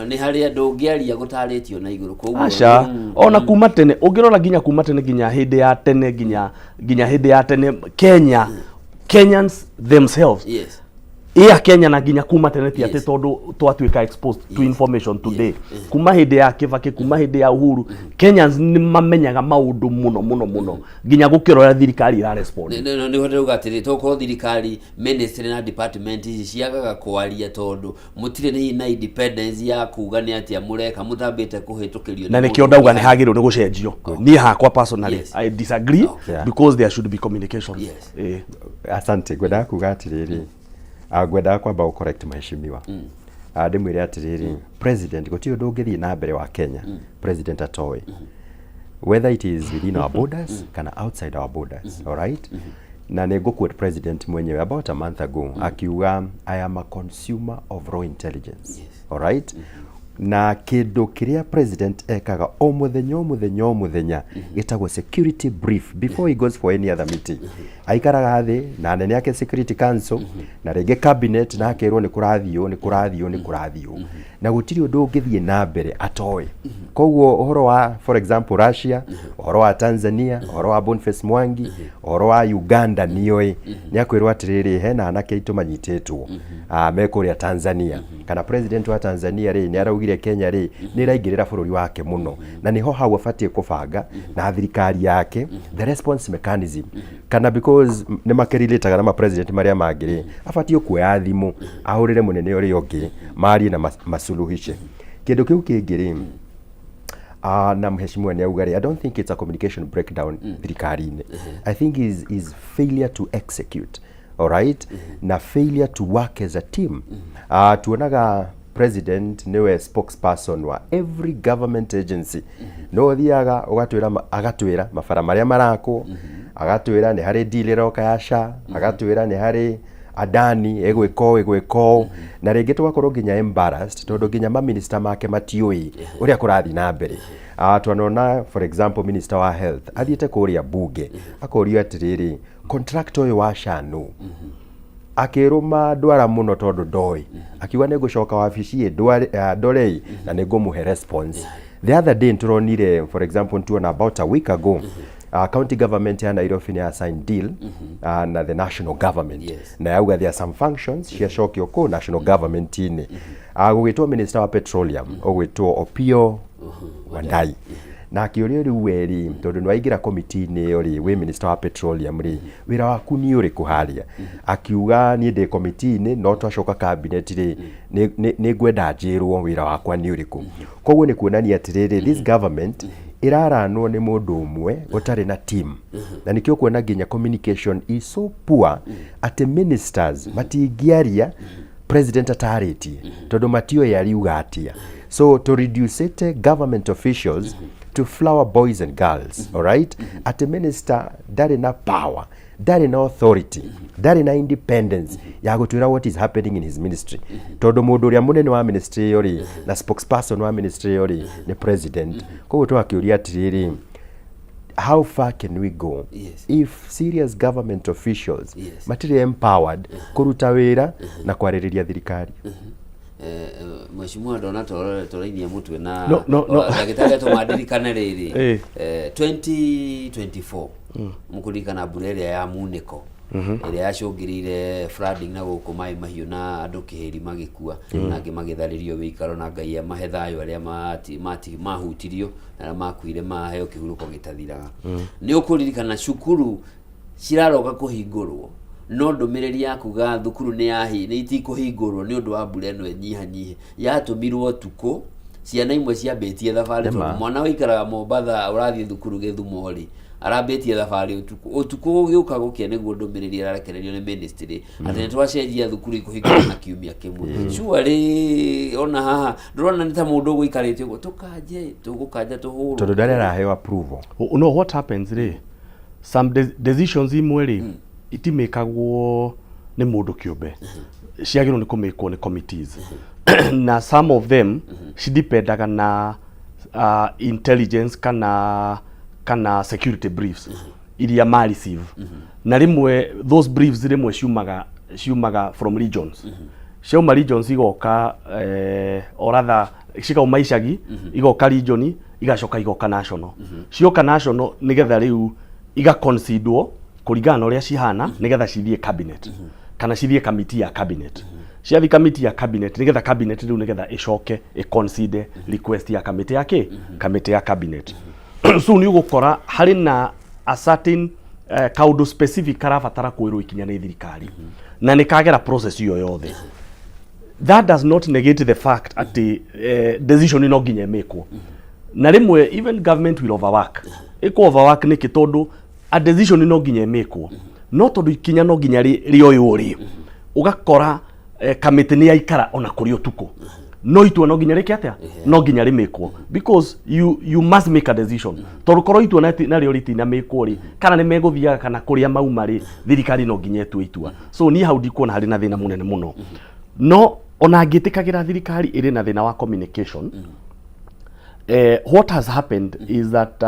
nĩ harĩa ndũngĩaria gũtarĩtio na igũrũ, koguo Aca, ona kuma tene ũngĩrora nginya kuma tene, nginya hĩndĩ ya tene, nginya hĩndĩ ya tene Kenya, Kenyans themselves, iya Kenya, na nginya kuma tene, ti atĩ tondũ twatuĩka exposed to information today. Kuma hĩndĩ ya Kibaki, kuma hĩndĩ ya Uhuru, Kenyans nĩ mamenyaga maũndũ mũno mũno mũno nginya gũkĩra ũrĩa thirikari ĩra respond. Nĩ ndauga atĩrĩ, tokorwo thirikari, ministry na department ici ciagaga kwaria tondũ mũtirĩ nĩ na independence ya kuga nĩ atĩa mũreka mũtambĩte kũhĩtũkĩrio. Na nĩ nĩkĩo mũndũ ndauga ũngĩ. nĩ hagĩrĩirwo nĩ gũcenjio. Niĩ hakwa personally, I disagree because there should be communications. Asante. Ngwendaga kuga atĩrĩrĩ, ngwendaga kwamba gũ correct mheshimiwa. Ndĩmwĩre atĩrĩrĩ, president, gũtirĩ ũndũ ũngĩthiĩ na mbere wa Kenya president atoĩ, whether it is within our borders kana outside our borders, all right? Na nĩ ngũ president mwenyewe about a month ago akiuga, "I am a consumer of raw intelligence." All right? Na kĩndũ kĩrĩa president ekaga o mũthenya, o mũthenya, o mũthenya, gĩtagwo security brief before he goes for any other meeting, aikaraga thĩ na anene ake, security council na rĩngĩ cabinet, na akerwo nĩ kũrathiĩ ũũ, nĩ kũrathiĩ ũũ, nĩ kũrathiĩ ũũ, na gũtirĩ ũndũ ũngĩthiĩ na mbere atoĩ. Koguo ũhoro wa, for example, Russia, ũhoro wa Tanzania, ũhoro wa Boniface Mwangi, ũhoro wa Uganda, nĩoĩ. Nĩ akwĩrwo atĩrĩrĩ, hena anake aitũ manyitĩtwo me kũrĩa Tanzania, kana president wa Tanzania rĩ nĩ araugire Kenya rĩ nĩ ĩraingĩrĩra bũrũri wake mũno, na nĩho hau abatiĩ kũbanga na thirikari yake the response mechanism, kana because nĩ makĩrĩlĩtaga na ma president marĩa mangĩ rĩ, abatiĩ kuoya thimũ ahũrĩre mũnene ũrĩa ũngĩ marie na masuluhishe kĩndũ kĩu kĩngĩ rĩ. Na mheshimiwa nĩ auga rĩ, I don't think it's a communication breakdown thirikari-inĩ. I think is failure to execute, all right, na failure to work as a team. Tuonaga president niwe spokesperson wa every government agency, no ũthiaga ũgatwĩra agatwĩra mabara marĩa marakwo, agatwĩra nĩ harĩ deal ĩroka ya SHA, agatwĩra nĩ harĩ Adani ĩgwĩka ũũ, ĩgwĩka ũũ, na rĩngĩ tũgakorwo nginya embarrassed tondũ nginya maminista make matiũĩ ũrĩa kũrathiĩ na mbere. Twanona, for example, minister wa health athiĩte kũrĩa bunge akorio atĩrĩrĩ, contractor ũyũ wa SHA nũ? Akĩrũma ndwara mũno tondũ ndoĩ, akiuga nĩ ngũcoka wabici ĩ ndore na nĩ ngũmũhe response. The other day nĩtũronire, for example, nĩtuona about a week ago, county government ya Nairobi nĩ ya sign deal na the national government na yauga there are some functions ciacokio kũ national government-inĩ. Gũgĩtwo minister wa petroleum ũgwĩtwo Opiyo Wandayi, na akĩũrio, rĩu we rĩ, tondũ nĩ waingĩra komiti-inĩ ĩyo rĩ, wĩ minister wa petroleum rĩ, wĩra waku nĩ ũrĩkũ harĩa? Akiuga, niĩ ndĩ komiti-inĩ, no twacoka cabinet rĩ, nĩ ngwenda njĩrwo wĩra wakwa nĩ ũrĩkũ. Koguo nĩ kuonania atĩrĩrĩ, this government ĩraranwo nĩ mũndũ ũmwe ũtarĩ na team, na nĩkĩo kuona nginya communication is so poor atĩ ministers matingĩaria president atarĩtie tondũ matiũĩ ariuga atĩa. So to reduce it, government officials to flower boys and girls, all right, atĩ minister ndarĩ na power, ndarĩ na authority, ndarĩ na independence ya gũtwĩra what is happening in his ministry, tondũ mũndũ ũrĩa mũnene wa ministry ĩyo rĩ na spokesperson wa ministry ĩyo rĩ nĩ president. Koguo twakĩũria atĩrĩrĩ, how far can we go if serious government officials matirĩ empowered kũruta wĩra na kwarĩrĩria thirikari? Mheshimiwa, ndona tũrainia mũtwe na No. Ndagĩtarĩ atũma ndirikane rĩrĩ, 2024 mũkũririkana mbura ĩrĩa ya munĩko ĩrĩa yacũngĩrĩire flooding na gũkũ Maĩ Mahiũ, na andũ kĩhĩri magĩkua na angĩ magĩtharĩrio wĩikaro, na Ngai amahe thayũ arĩa mahutirio na arĩa makuire maheo kĩhurũko gĩtathiraga. Nĩ ũkũririkana cukuru Ciraroka kũhingũrwo, no ndũmĩrĩri ya kuga thukuru nĩ yahi nĩ itikũhingũrwo nĩ ũndũ wa mbura ĩno ĩnyihanyihe yatũmirwo ũtukũ. Ciana imwe ciambĩtie thabarĩ tondũ mwana ũikaraga Mombatha ũrathiĩ thukuru Gĩthumo rĩ, arambĩtie thabarĩ ũtukũ ũtukũ, gũgĩũka gũkĩa nĩguo ndũmĩrĩri ĩrarekererio nĩ ministry atĩ nĩ twacenjia, thukuru ikũhingũrwo na kiumia kĩmwe. Surely ona haha ndũrona nĩ ta mũndũ ũgũikarĩte ũguo, tũkanje tũgũkanja tũhũrwo? Tondũ ndarĩ araheo approval. No what happens rĩ, some decisions imwe rĩ, itimĩkagwo nĩ mũndũ kĩũmbe, ciagĩrĩirwo nĩ kũmĩkwo nĩ committees, na some of them cidipendaga na intelligence kana security briefs iria ma receive, na rĩmwe those briefs rĩmwe ciumaga from regions. Ciauma regions igoka, or rather cikauma icagi igoka region, igacoka igoka national. Cioka national, nigetha rĩu igaconsiderwo kũringana na ũrĩa cihana, nigetha cithiĩ cabinet kana cithiĩ committee ya cabinet. Ciathiĩ committee ya cabinet, nigetha cabinet rĩu nigetha ĩcoke ĩconsider request ya committee ya kĩ committee ya cabinet. So nĩ ũgũkora harĩ na a certain kaũndũ specific karabatara kwĩrwo ikinya nĩ thirikari, na nĩ kagera process iyo yothe. That does not negate the fact atĩ decision no nginya ĩmĩkwo, na rĩmwe even government will overwork. Ĩkũ overwork nĩkĩ? Tondũ a decision no nginya ĩmĩkwo, no tondũ ikinya no nginya rĩoywo rĩ, ũgakora kamĩtĩ nĩ yaikara ona kũrĩ ũtukũ, no itua no nginya rĩke atĩa? No nginya rĩmĩkwo, because you must make a decision, tondũ korwo itua narĩo rĩtinamĩkwo rĩ, kana nĩ megũthiaga kana kũrĩa mauma rĩ, thirikari no nginya ĩtue itua. So niĩ hau ndikuona harĩ na thĩna mũnene mũno, no ona ngĩtĩkagĩra thirikari ĩrĩ na thĩna wa communication. What has happened is that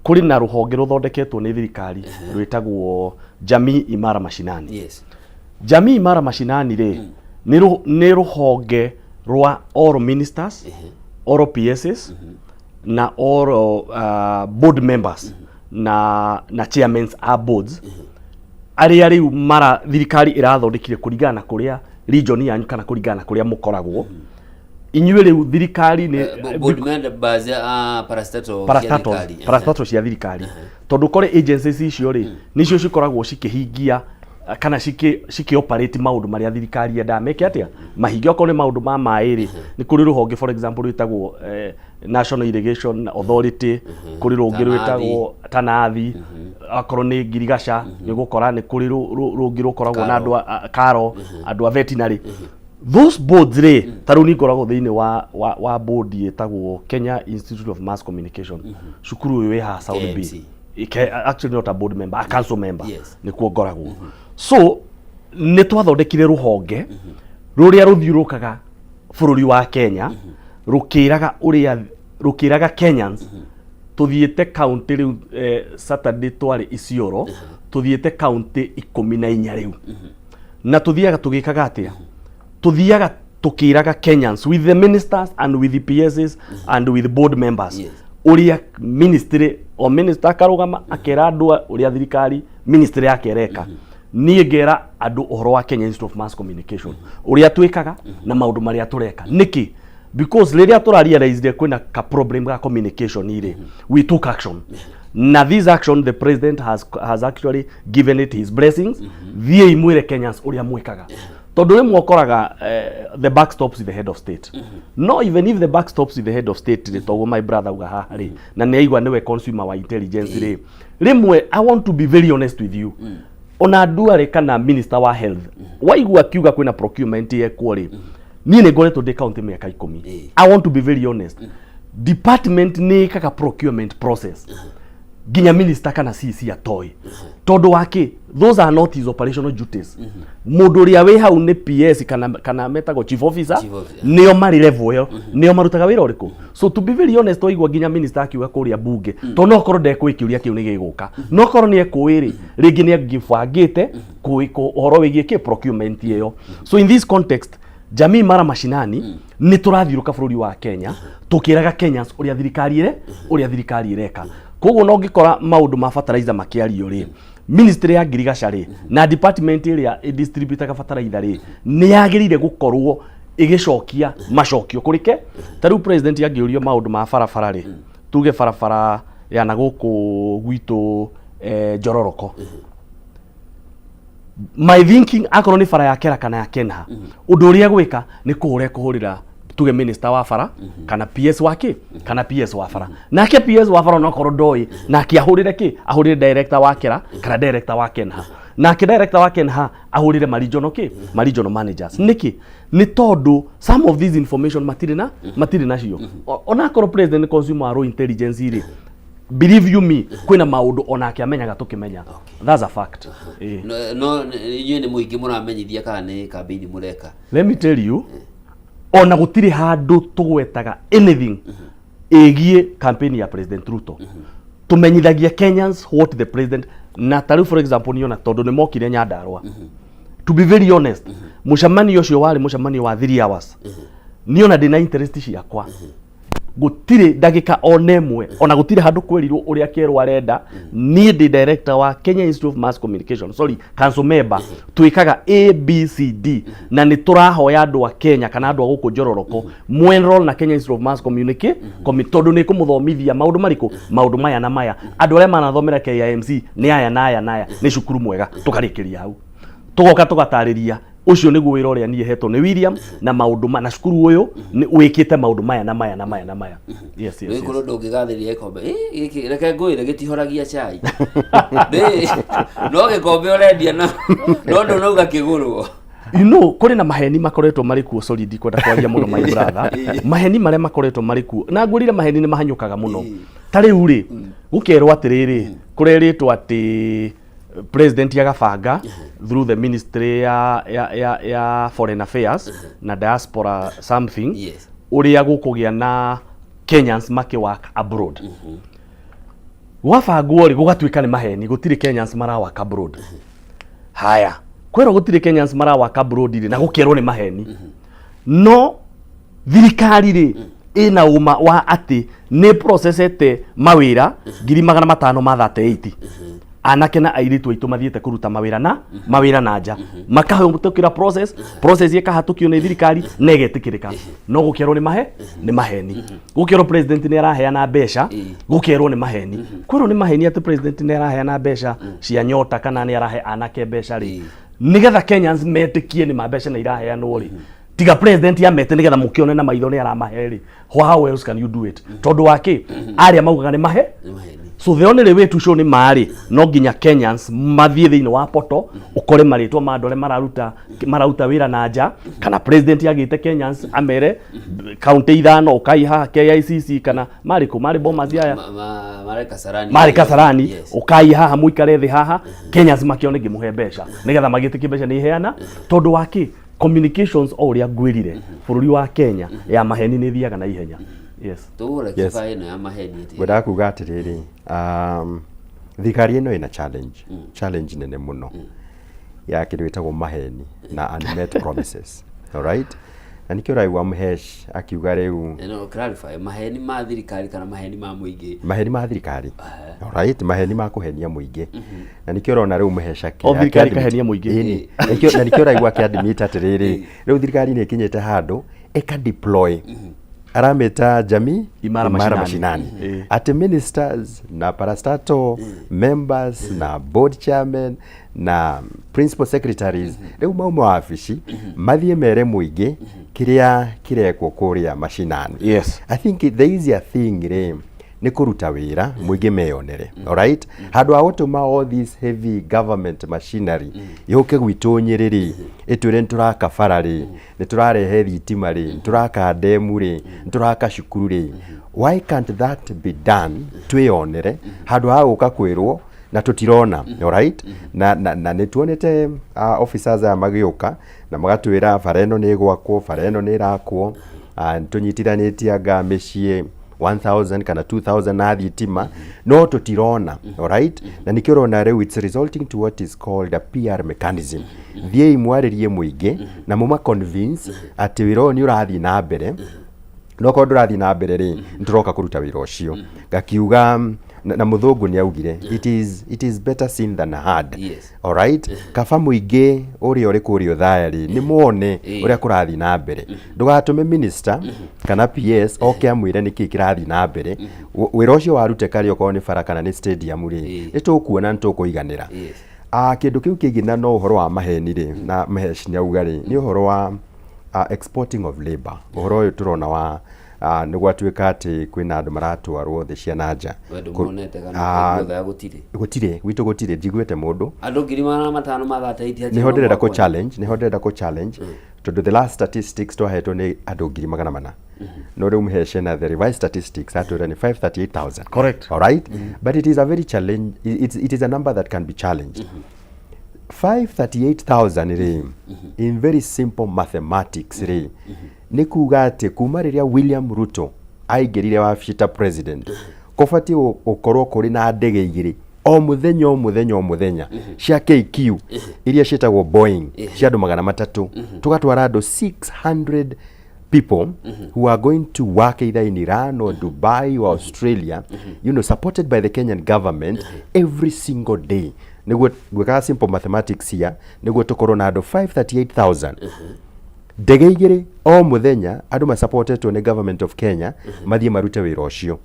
kũrĩ na rũhonge rũthondeketwo nĩ thirikari rwĩtagwo Jamii Imara Mashinani. Jamii Imara Mashinani rĩ, nĩ rũhonge rwa all ministers, all PSs na all board members na chairmans a boards, arĩa rĩu mara thirikari ĩrathondekire kũringana na kũrĩa region yanyu kana kũringana na kũrĩa mũkoragwo inyuĩ. Rĩu thirikari nĩ Board members a parastatal cia parastatals thirikari. Parastatals cia thirikari, tondũ kore agencies icio rĩ, nicio cikoragwo cikĩhingia kana cikĩ operate maũndũ marĩa thirikari yendaga meke atĩa mahinge. Okorwo nĩ maũndũ ma maĩ rĩ, nĩ kũrĩ rũhonge, for example, rwĩtagwo National Irrigation Authority, kũrĩ rũngĩ Tanathi. Rwĩtagwo Tanathi. Akorwo nĩ ngirigaca, nĩ ũgũkora nĩ kũrĩ rũngĩ rũkoragwo na andũ karo, andũ a veterinary. Those boards rĩ, ta rĩu niĩ ngoragwo thĩinĩ wa board ĩtagwo Kenya Institute of Mass Communication, cukuru ũyũ wĩ haha South B. KMC. Actually not a board member, a council member. Nĩkuo ngoragwo. So nĩ twathondekire rũhonge rũrĩa rũthiũrũrũkaga bũrũri wa Kenya rũkĩraga ũrĩa rũkĩraga Kenyans. Tũthiĩte county rĩu, Saturday twarĩ Isiolo, tũthiĩte county 14 rĩu, na tũthiaga tũgĩkaga atĩa? Tũthiaga tũkĩraga Kenyans with the ministers and with the PSs and with board members ũrĩa ministry o minister akarũgama akera andũ ũrĩa thirikari ministry yake ĩreka. Niĩ ngera andũ ũhoro wa Kenya Institute of Mass Communication, ũrĩa twĩkaga na maũndũ marĩa tũreka. Nĩkĩ? Because rĩrĩa tũrarealize kwĩna ka problem ga communication rĩ, we took action, na this action the president has actually given it his blessings. Thiĩi mwĩre Kenyans ũrĩa mwĩkaga, tondũ rĩmwe ũkoraga the buck stops with the head of state. No even if the buck stops with the head of state rĩ, toguo my brother uga haha rĩ, na nĩ aigua nĩwe consumer wa intelligence rĩ, rĩmwe I want to be very honest with you, ona nduarĩ kana minister wa health waigua akiuga kwĩna procurement yekwo rĩ, niĩ nĩ ngoretwo ndĩ county mĩaka 10. I want to be very honest, department nĩ ĩkaga procurement process nginya minister kana CC atoĩ, tondũ wake those are not his operational duties. Mũndũ ũrĩa wĩ hau nĩ PS kana metagwo chief officer. Chief officer. Nĩo marĩ level ĩyo, nĩo marutaga wĩra ũrĩkũ. So to be very honest, waigua nginya minister akiuga kũrĩa bunge, tondũ no korwo ndekũĩ kĩũria kĩu nĩ gĩgũka, no korwo nĩ ekũĩ rĩ, rĩngĩ nĩ angĩbangĩte ũhoro wĩgiĩ kĩ procurement ĩyo. So in this context, Jamii Mara Mashinani nĩ tũrathiũrũka bũrũri wa Kenya tũkĩraga Kenyans ũrĩa thirikari ĩreka. Koguo no ngĩkora maũndũ ma fertilizer makĩario rĩ, ministry ya ngirigaca rĩ na department ĩrĩa ĩdistributaga fertilizer rĩ, nĩ yagĩrĩire gũkorwo ĩgĩcokia macokio kũrĩ ke. Ta rĩu president angĩũrio maũndũ ma barabara rĩ, tuge barabara ya na gũkũ gwitũ, Njororoko. My thinking, akorwo nĩ bara ya Kera kana ya Kenha, ũndũ ũrĩa gwĩka nĩ kũhũra kũhũrĩra tuge minister wa bara kana PS wa kĩ kana PS wa bara, nake PS wa bara onakorwo ndoĩ nake ahũrĩre kĩ, ahũrĩre director wa Kera kana director wa Kenha, nake director wa Kenha ahũrĩre maregional kĩ, maregional managers. Nĩkĩ? Nĩ tondũ some of these information matirĩ nacio. Onakorwo president nĩ consumer wa raw intelligence rĩ, believe you me, kwĩna maũndũ onake amenyaga tũkĩmenya. That's a fact. No inyuĩ nĩ mũingĩ mũramenyithia kana nĩ kambĩini mũreka? Let me tell you, ona gũtirĩ handũ tũgwetaga anything ĩgiĩ campaign ya President Ruto. Tũmenyithagia Kenyans what the president, na tarĩu for example niona tondũ nĩ mokire Nyandarua, to be very honest, mũcemanio ũcio warĩ mũcemanio wa 3 hours. Niona ndĩna interest ciakwa, gũtirĩ ndagĩka ona ĩmwe, ona gũtirĩ handũ kwerirwo ũrĩa kerwo arenda. Niĩ ndĩ director wa Kenya Institute of Mass Communication, sorry, council member. Twĩkaga A B C D na nĩ tũrahoya andũ a Kenya kana andũ a gũkũ Njororoko mwenroll na Kenya Institute of Mass Communication tondũ nĩ kũmũthomithia maũndũ marĩkũ, maũndũ maya na maya. Andũ arĩa manathomera KIMC nĩ aya na aya na aya, nĩ cukuru mwega. Tũkarĩkĩria hau, tũgoka tũgatarĩria ũcio nĩguo wĩra ũrĩa niĩ hetwo nĩ William na maũndũ ma na cukuru ũyũ nĩ wĩkĩte maũndũ maya na maya na maya na maya. Yes. Gũkorwo ndũngĩgathĩrĩria gĩkombe. Gĩkĩ reke ngwĩre gĩtihoragia cai. No gĩkombe ũrendia no ndũnauga kĩgũrwo. You know kũrĩ na maheni makoretwo marĩ kuo. Sorry, ndikwenda kwaria mũno, my brother. Maheni marĩa makoretwo marĩ kuo, na ngwĩrire maheni nĩ mahanyũkaga mũno. Ta rĩu rĩ, gũkerwo atĩrĩrĩ, kũrerĩtwo atĩ president agabanga through the ministry ya foreign affairs na diaspora something, ũrĩa gũkũgĩa na Kenyans makĩwork abroad. Gwabangwo rĩ, gũgatuĩka nĩ maheni, gũtirĩ Kenyans marawaka abroad. Haya, kwĩrwo gũtirĩ Kenyans marawaka abroad rĩ, na gũkerwo nĩ maheni, no thirikari rĩ ĩna ũma wa atĩ nĩ processete mawĩra 538,000, anake na airĩtu aitũ mathiĩte kũruta mawĩra na nja, makahĩtũkĩra process ĩkahatũkio nĩ thirikari na ĩgetĩkĩrĩka, no gũkerwo nĩ maheni. Gũkerwo president nĩ araheana mbeca, gũkerwo nĩ maheni. Kwĩrwo nĩ maheni atĩ president nĩ araheana mbeca cia nyota kana nĩ arahe anake mbeca rĩ, nĩgetha Kenyans metĩkie nĩ ma mbeca nĩ iraheanwo rĩ, tiga president amete nĩgetha mũkĩone na maitho nĩ aramahe rĩ, how else can you do it? Tondũ wa kĩ arĩa maugaga nĩ mahe? Nĩ maheni. So the only way to show nĩ marĩ, no nginya Kenyans mathiĩ thĩinĩ wa portal ũkore marĩtwa ma andũ arĩa mararuta wĩra na nja, kana president agĩte Kenyans amere kaunti ithano ũkai haha KICC kana marĩ kũ, marĩ Bomas aya. Marĩ Kasarani. Marĩ Kasarani. Ũkai haha mũikare thĩ haha, Kenyans makĩone ngĩmũhe mbeca nĩgetha magĩtĩkie mbeca nĩ iheana. Tondũ wa kĩ? Communications, o ũrĩa ngwĩrire, bũrũri wa Kenya ya maheni nĩ thiaga na ihenya, yes. Tũgũra rectify ĩno ya maheni atĩa? Ngwendaga kuga atĩrĩrĩ, thirikari ĩno ĩna challenge nene mũno ya kĩndũ gĩtagwo maheni na unmet promises, alright? Na nĩkĩo ũraigua Mhesh akiuga rĩu. No clarify, maheni ma thirikari kana maheni ma mũingĩ? Maheni ma thirikari, alright, maheni ma kũhenia mũingĩ. Na nĩkĩo ũrona rĩu Mhesh O thirikari ĩkahenia mũingĩ. Ĩni. Na nĩkĩo ũraigua akĩadmit atĩrĩrĩ, rĩu thirikari nĩ ĩkinyĩte handũ ĩka deploy, aramĩta jamii Imara mashinani. Mashinani. Atĩ ministers na parastatal members na board chairman na principal secretaries rĩu mauma wabici mathiĩ mere mũingĩ kĩrĩa kĩrekwo kũrĩa mashinani. I think the easier thing rĩ nĩ kũruta wĩra mũingĩ meyonere, alright? Handũ ha gũtũma all this heavy government machinery yũke gwitũ Nyĩrĩ rĩ, ĩtwĩre nĩ tũraka bara rĩ, nĩ tũrarehe thitima rĩ, nĩ tũraka ndemu rĩ, nĩ tũraka cukuru rĩ, why can't that be done twĩyonere handũ ha gũka kwĩrwo na tũtirona? Alright, na nĩ tuonete officers aya magĩũka na magatwĩra bara ĩno nĩ ĩgwakwo, bara ĩno nĩ ĩrakwo, tũnyitithanĩtie anga mĩciĩ 1000 kana 2000 na thitima, no tũtirona, alright? Na nĩkĩo ũrona rĩu it's resulting to what is called a PR mechanism. Thiĩi mwarĩrie mũingĩ na mũma convince atĩ wĩra ũyũ nĩ ũrathiĩ na mbere, no korwo ndũrathiĩ na mbere rĩ, nĩ tũroka kũruta wĩra ũcio. Ngakiuga na mũthũngũ nĩ augire it is better seen than heard. Alright, kaba mũingĩ ũrĩa ũrĩ kũrĩa ũthaya rĩ nĩ muone ũrĩa kũrathiĩ na mbere. Ndũgatũme minister kana PS oke amwĩre nĩkĩ kĩrathiĩ na mbere. Wĩra ũcio warute karĩ okorwo nĩ bara kana nĩ stadium rĩ, nĩ tũkuona nĩ tũkũiganĩra. Ah, kĩndũ kĩu kĩngĩ na no ũhoro wa maheni rĩ, na Mahesh nĩauga rĩ, nĩ ũhoro wa exporting of labor. Ũhoro ũyũ tũrona wa nĩ gwatuĩka atĩ kwĩna andũ maratwarwo thĩ cia na nja. We ndũmonete kana Ah, ũkaigua gũtirĩ? Gũtirĩ, gwitũ gũtirĩ, njiguĩte mũndũ. Andũ 530,000 Nĩho ndĩrenda kũ challenge, nĩho ndĩrenda kũ challenge tondũ the last statistics twahetwo nĩ andũ 400,000. No rĩu Mhesh na the revised statistics atwĩra nĩ 538,000. Correct. All right? But it is a very challenge, it is a number that can be challenged. 538,000 rĩ, in very simple mathematics rĩ, nĩ kuga atĩ kuma rĩrĩa William Ruto aingĩrire wabici ta president, kũbatiĩ gũkorwo kũrĩ na ndege igĩrĩ o mũthenya o mũthenya o mũthenya cia KQ iria ciĩtagwo Boeing cia andũ 300, tũgatwara andũ 600 people who are going to work either in Iran or Dubai or Australia, supported by the Kenyan government every single day. Nĩguo gwĩkaga simple mathematics here, nĩguo tũkorwo na andũ 538,000. Ndege igĩrĩ o mũthenya, andũ masupportetwo nĩ government of Kenya mathiĩ marute wĩra ũcio.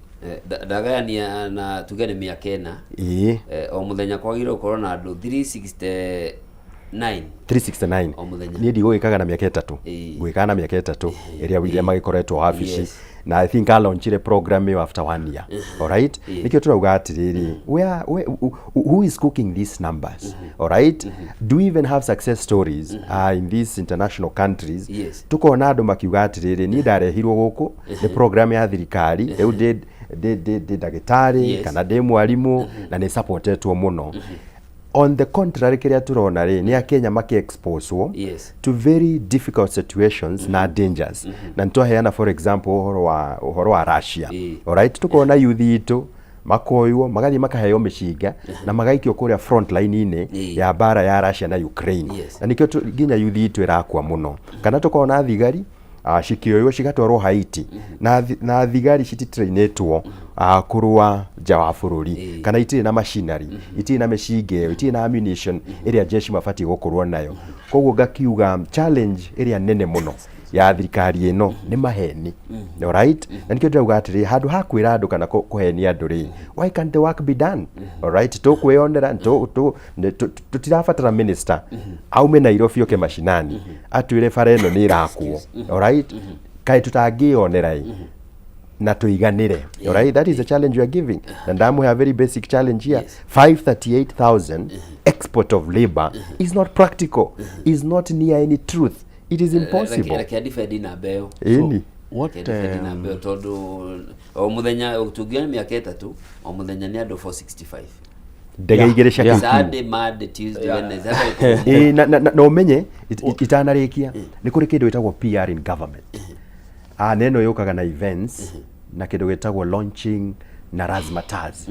Ndagayania na tuge nĩ mĩaka 4. O mũthenya kwagĩrĩirwo gũkorwo na andũ 369. 369. O mũthenya. Niĩ ndigũgĩkaga na mĩaka 3. Ngwĩkaga na mĩaka 3 ĩrĩa William agĩkoretwo wabici. Na I think alaunchire program ĩyo after one year. Alright, nĩkĩo tũrauga atĩrĩrĩ, who is cooking these numbers? Alright, do we even have success stories in these international countries? Tukona andũ makiuga atĩrĩrĩ, niĩ ndarehirwo gũkũ nĩ program ya thirikari, rĩu ndĩ ndagĩtarĩ kana ndĩ mwarimũ na nĩ supportetwo mũno. On the contrary, kĩrĩa tũrona rĩ, nĩ akenya makĩ-exposwo to very difficult situations na dangers, na nĩtwaheana for example ũhoro wa Russia. Alright, tukona youth itũ makoywo, magathiĩ makaheo mĩcinga na magaikio kũrĩa front line-inĩ ya mbara ya Russia na Ukraine. Na nĩkĩo nginya youth itũ ĩrakua mũno. Kana tukona thigari cikĩoywo cigatwarwo Haiti, na thigari cititrainĩtwo kũrũa nja wa bũrũri, kana itirĩ na machinery, itirĩ na mĩcinga ĩyo, itirĩ na ammunition ĩrĩa jeshi mabatiĩ gũkorwo nayo. Koguo ngakiuga challenge ĩrĩa nene mũno ya thirikari ĩno nĩ maheni. Alright, na nĩkĩo ndĩrauga atĩrĩ, handũ ha kwĩra andũ kana kũhenia andũ rĩ, why can't the work be done? Alright, tũkwĩyonera tũtirabatara minister aume Nairobi oke mashinani atwĩre bara ĩno nĩ ĩrakwo. Alright, kaĩ tũtangĩyonera ĩ na tuiganĩre? Alright, that is the challenge we are giving, na ndamũhe a very basic challenge here. 538,000 export of labor is not practical, is not near any truth. It is impossible. Reke defend namba ĩyo. Ĩni. What Reke defend namba ĩyo, tondũ o mũthenya tũngiona mĩaka 3, o mũthenya nĩ andũ 465. Ndege igĩrĩ cia KQ. Sunday, Monday, Tuesday, Wednesday, Saturday. Ĩĩ, na ũmenye itanarĩkia nĩ kũrĩ kĩndũ gĩtagwo PR in government. Na ĩno yũkaga na events na kĩndũ gĩtagwo launching na razzmatazz.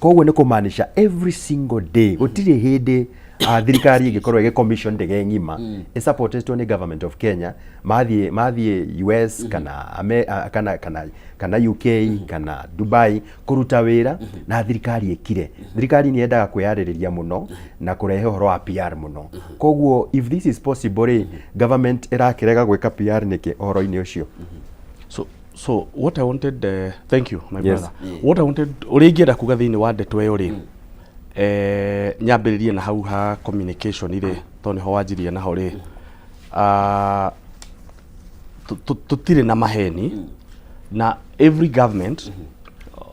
Koguo nĩ kũmaanisha every single day, gũtirĩ hĩndĩ thirikari ĩngĩkorwo ĩgĩ commission ndege ng'ima ĩsupportetwo nĩ government of Kenya mathiĩ US kana, kana UK kana Dubai kũruta wĩra na thirikari ĩkire. Thirikari nĩ yendaga kwĩyarĩrĩria mũno na kũrehe ũhoro wa PR mũno. Koguo if this is possible rĩ, government ĩrakĩrega gwĩka PR nĩkĩ ũhoro-inĩ ũcio? So what I wanted, thank you, my Yes. brother. What I wanted, ũrĩa ingĩenda kuga thĩinĩ wa ndeto ĩyo rĩ, nyambĩrĩrie na hau ha communication rĩ, tondũ nĩho wanjirie naho rĩ. Ah, tũtirĩ na maheni na every government,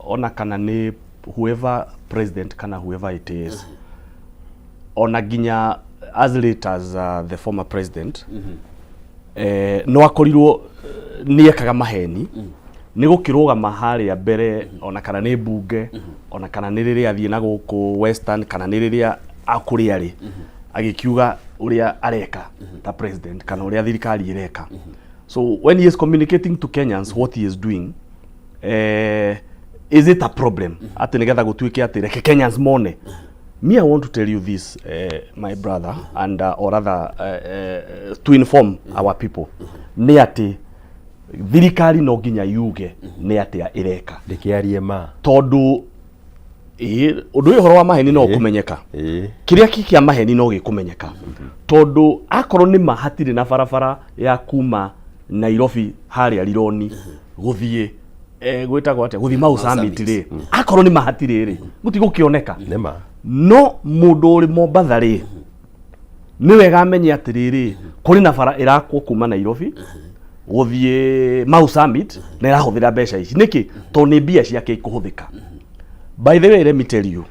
ona kana nĩ whoever president kana whoever it is, ona nginya as late as the former president, no akorirwo nĩ ekaga maheni nĩ gũkĩrũgama harĩa mbere, ona kana nĩ mbunge, ona kana nĩ rĩrĩa athiĩ na gũkũ Western, kana nĩ rĩrĩa akũrĩa rĩ, agĩkiuga ũrĩa areka ta president kana ũrĩa thirikari ĩreka. So when he is communicating to Kenyans what he is doing, is it a problem atĩ nĩgetha gũtuĩke atĩ reke Kenyans mone? Me, I want to tell you this, my brother, and or rather to inform our people nĩ atĩ thirikari no nginya yuge nĩ atĩa ĩreka. Ndĩkĩarie ma. Tondũ ĩĩ, ũndũ ũyũ, ũhoro wa maheni no ũkũmenyeka. Kĩrĩa kĩ kĩa maheni no gĩkũmenyeka, tondũ akorwo nĩ ma hatirĩ na barabara ya kuma Nairobi harĩa Rironi gũthiĩ Gwĩtagwo atĩa gũthiĩ Mau Mau Summit Summit. rĩ, akorwo nĩ mahatirĩ rĩ, gũtigũkĩoneka. Nĩma. No mũndũ ũrĩ Mombatha rĩ, nĩ wega amenye atĩrĩrĩ, kũrĩ na bara ĩrakwo kuma Nairobi gũthiĩ Mau Summit na ĩrahũthĩra mbeca ici nĩkĩ? Tondũ nĩ mbia ciake ikũhũthĩka. By the way, let me tell you,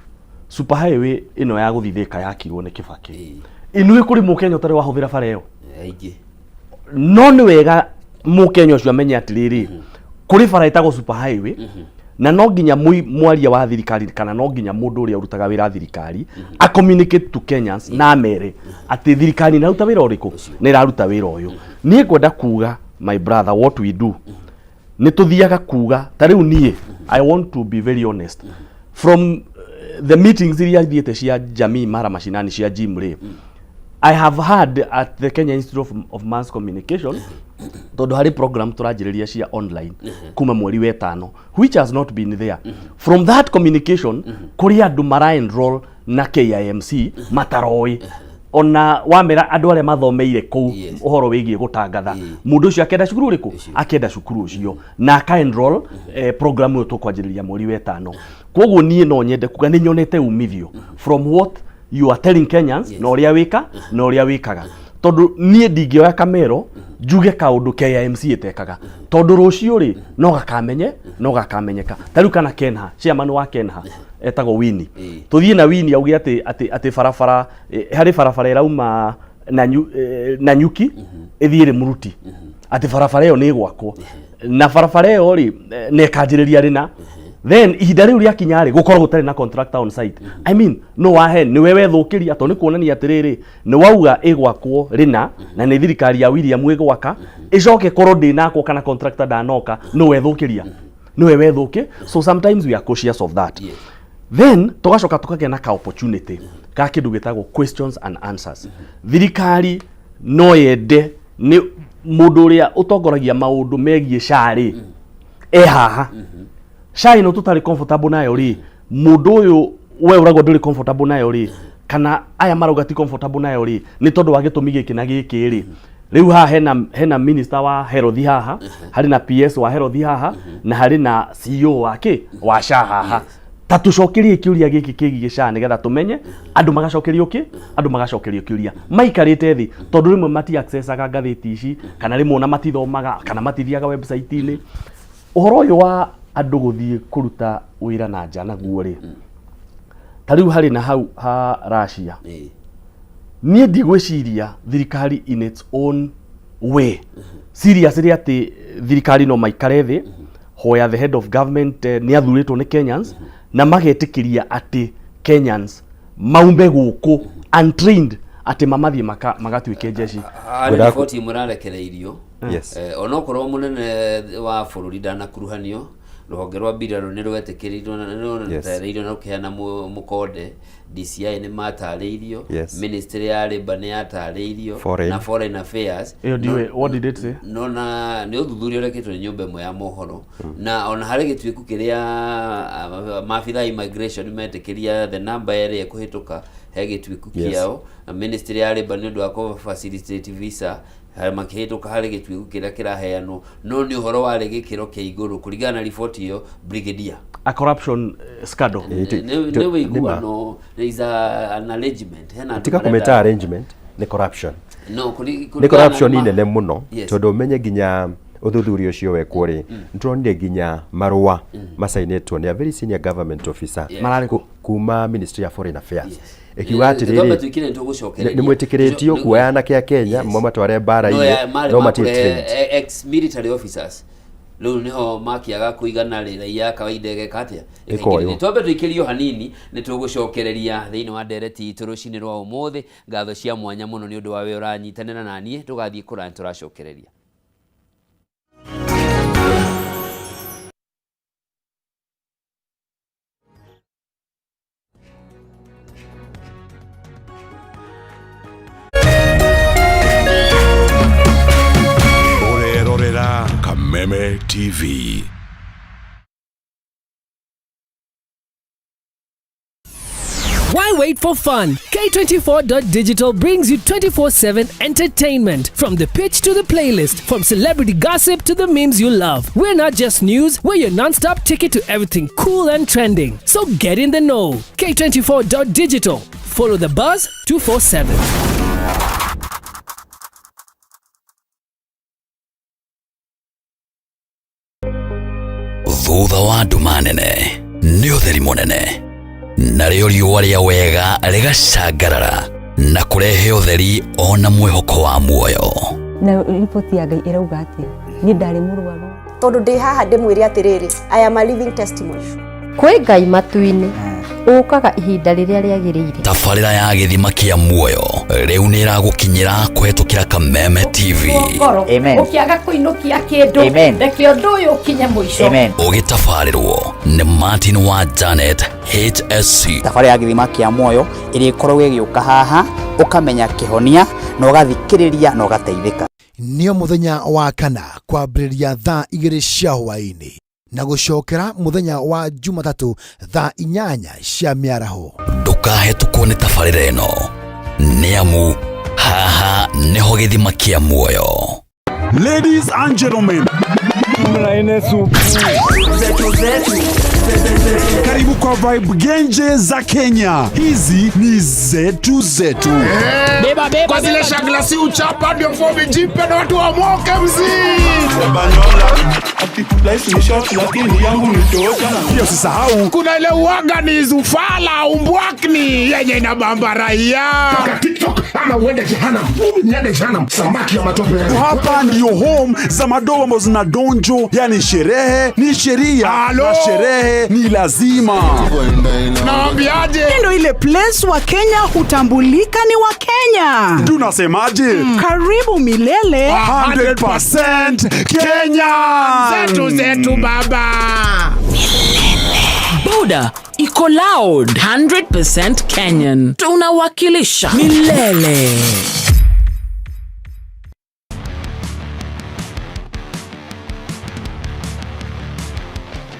super highway ĩno ya gũthiĩ Thika yakirwo nĩ Kibaki. Inuĩ kũrĩ mũkenya ũtarĩ wahũthĩra bara ĩyo? Aingĩ. No nĩ wega mũkenya ũcio amenye atĩrĩrĩ, kũrĩ bara ĩtagwo super highway, na no nginya mwaria wa thirikari kana no nginya mũndũ ũrĩa ũrutaga wĩra thirikari a communicate to Kenyans na amere atĩ thirikari ĩraruta wĩra ũrĩkũ na ĩraruta wĩra ũyũ. Niĩ ngwenda kuga, my brother, what we do nĩ tũthiaga kuga ta rĩu niĩ I want to be very honest, from the meetings iria thiĩte cia Jamii Mara Mashinani cia gym rĩ, I have heard at the Kenya Institute of Mass Communication, tondũ harĩ program tũranjĩrĩria cia online kuma mweri wetano, which has not been there. From that communication, kũrĩ andũ mara enroll na KIMC mataroĩ ona wamera andũ arĩa mathomeire kũu ũhoro wĩgiĩ gũtangatha. Mũndũ ũcio akenda cukuru ũrĩkũ, akenda cukuru ũcio na aka enroll program ĩyo tũkwanjĩrĩria mweri wetano. Koguo niĩ no nyende kuga nĩ nyonete umithio from what you are telling Kenyans na ũrĩa wĩka na ũrĩa wĩkaga, tondũ niĩ ndingĩoya kamero njuge kaũndũ KIMC ĩtekaga, tondũ rũciũ rĩ no gakamenye, no gakamenyeka. Ta rĩu kana Kenha, chairman wa Kenha etagwo Winnie, tũthiĩ na Winnie auge atĩ barabara harĩ barabara ĩrauma Nanyuki ĩthiĩ Rĩmuruti, atĩ barabara ĩyo nĩ ĩgwakwo na barabara ĩyo rĩ nĩ ĩkanjĩrĩria rĩna, then ihinda rĩu rĩakinya rĩ, gũkorwo gũtarĩ na contractor on site. I mean, no wahe nĩwe wethũkĩria, tondũ nĩ kuonania atĩrĩrĩ, nĩ wauga ĩgwakwo rĩna na nĩ thirikari ya William ĩgwaka, ĩcoke korwo ndĩnakwo kana contractor ndanoka, nĩ wethũkĩria, nĩwe wethũkĩ. So sometimes we are cautious of that. Then tugacoka tukagĩa na ka opportunity ka kĩndũ gĩtagwo questions and answers. Thirikari no yende nĩ mũndũ ũrĩa ũtongoragia maũndũ megiĩ SHA rĩ, e haha SHA ĩno tũtarĩ comfortable nayo rĩ, mũndũ ũyũ we ũragwo ndũrĩ comfortable nayo rĩ, kana aya marauga ti comfortable nayo rĩ, nĩ tondũ wa gĩtũmi gĩkĩ na gĩkĩ rĩ. Rĩu haha hena minister wa health haha, harĩ na PS wa health haha, na harĩ na CEO wa kĩ wa SHA haha. Ta tũcokerie kĩũria gĩkĩ kĩgiĩ SHA nĩgetha tũmenye. Andũ magacokerio kĩ, andũ magacokerio kĩũria maikarĩte thĩ, tondũ rĩmwe mati accessaga ngathĩti ici, kana rĩmwe ona matithomaga kana matithiaga website-inĩ. Ũhoro ũyũ wa andũ gũthiĩ kũruta wĩra na nja naguo rĩ, ta rĩu harĩ na hau ha Russia, niĩ ndigwĩciria thirikari in its own way seriously atĩ thirikari no maikare thĩ hoya the head of government nĩ athurĩtwo nĩ Kenyans na magetĩkĩria atĩ Kenyans maume gũkũ untrained, atĩ mamathiĩ magatuĩke jeshi. Harĩ riboti ĩmwe ĩrarekereirio, onokorwo mũnene wa bũrũri ndanakuruhanio, rũhonge rwa mbirarũ nĩ rwetĩkĩrirwo na nĩ rũtarĩirio na rũkĩheana mũkonde. DCI nĩ matarĩirio, ministry ya labour nĩ yatarĩirio Foreign. Na foreign affairs. Ĩyo ndiũĩ, what did it say? No na nĩ ũthuthuria ũrekĩtwo nĩ nyũmba ĩmwe ya mohoro, na ona harĩ gĩtuĩku kĩrĩa maabitha immigration metĩkĩria the number ĩrĩa ĩkũhĩtũka he gĩtuĩku kĩao, na ministry ya labour nĩ ũndũ wa kũ facilitate visa makĩhĩtũka harĩ gĩtuĩku kĩrĩa kĩraheanwo, no nĩ ũhoro warĩ gĩkĩro kĩa igũrũ kũringana na riboti ĩyo, brigadier. A corruption scandal. Nĩ wĩiguano, there is an arrangement, hena andũ Tiga kũmĩta arrangement, nĩ corruption. No nĩ kũringana corruption na nene mũno, tondũ ũmenye nginya ũthuthuria ũcio wekwo rĩ, nĩtũronire nginya marũa macainĩtwo nĩ a very senior government officer Mararĩ kũ? Kuma ministry ya foreign affairs ĩkiuga Twambe atĩrĩrĩ, tuikire nĩtũgũcokereria. nĩ mwĩtĩkĩrĩtio kuoya anake a Kenya mamatware No mbara-inĩ marĩ no matirĩ makũrehe trained. Ex military officers, rĩu nĩho makĩaga kũigana rĩ, raia kawaida ĩgeka atĩa? Ĩkoywo. Ĩkaingĩrĩria. Twambe tũikĩrio hanini, nĩ tũgũcokereria thĩinĩ wa ndereti itũ rũcinĩ rwa ũmũthĩ. Ngatho cia mwanya mũno nĩ ũndũ wa we ũranyitanĩra na niĩ. Tũgathiĩ kũraya, nĩ tũracokereria. Ũrerorera Kameme TV. Why wait for fun? K24.digital brings you 24/7 entertainment. From the pitch to the playlist, from celebrity gossip to the memes you love. We're not just news, we're your non-stop ticket to everything cool and trending. So get in the know. K24.digital. Follow the buzz 247. Thutha wa nduma nene nĩ ũtheri mũnene, narĩo riũa rĩa wega rĩgacangarara na kũrehe ũtheri ona mwĩhoko wa muoyo. Na riboti ya Ngai ĩrauga atĩa? Niĩ ndarĩ mũrwaru. Tondũ ndĩ haha ndĩmwĩre atĩrĩrĩ, I am a living testimony. Kwĩ Ngai matu-inĩ ũkaga ihinda rĩrĩa rĩagĩrĩire. Tabarĩra ya gĩthima kĩa muoyo rĩu nĩ ĩragũkinyĩra kũhetũkĩra Kameme TV. Ngoro Amen. ũkĩaga kũinũkia kĩndũ, Amen. reke ũndũ ũyũ ũkinye mũico. Amen. Ũgĩtabarĩrwo nĩ Martin wa Janet HSC. Thabarĩ ya gĩthima kĩa muoyo ĩrĩkoragwo ĩgĩũka haha, ũkamenya kĩhonia na ũgathikĩrĩria na ũgateithĩka. Nĩo mũthenya wa kana kwambĩrĩria thaa 2 cia hwaĩ-inĩ na gũcokera mũthenya wa Jumatatũ thaa 8 cia mĩaraho. Ndũkahetũkwo nĩ tabarĩra ĩno, nĩ amu haha nĩho gĩthima kĩa muoyo. Ladies and gentlemen, karibu kwa vibe genje za Kenya. Hizi ni zetu zetu. Beba, beba, kwa zile shagla si uchapa ndio fomi jipe na watu wamoke mzii. Pia usisahau Kuna ile uaga ni zufala umbwakni yenye inabamba raia. TikTok ama uende jehanamu. Mimi niende jehanamu, samaki ya matope. Hapa ndiyo home za madoa ambazo zina donjo, yani sherehe ni sheria na sherehe ni lazima. Naambiaje? Ndio ile place wa Kenya hutambulika ni wa Kenya. Tunasemaje? Karibu milele. 100% Kenya. Zetu zetu baba. Boda iko loud, 100% Kenyan. Tunawakilisha milele.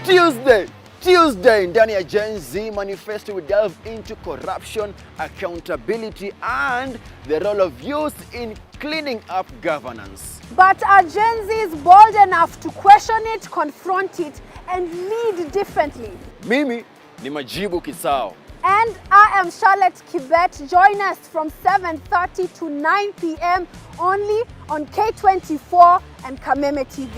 Tuesday, Tuesday ndani ya Gen Z Manifesto we delve into corruption, accountability and the role of youth in cleaning up governance. But are Gen Zs bold enough to question it, confront it, and lead differently? Mimi ni Majibu Kisao. And I am Charlotte Kibet. Join us from 7:30 to 9 p.m. only on K24 and Kameme TV.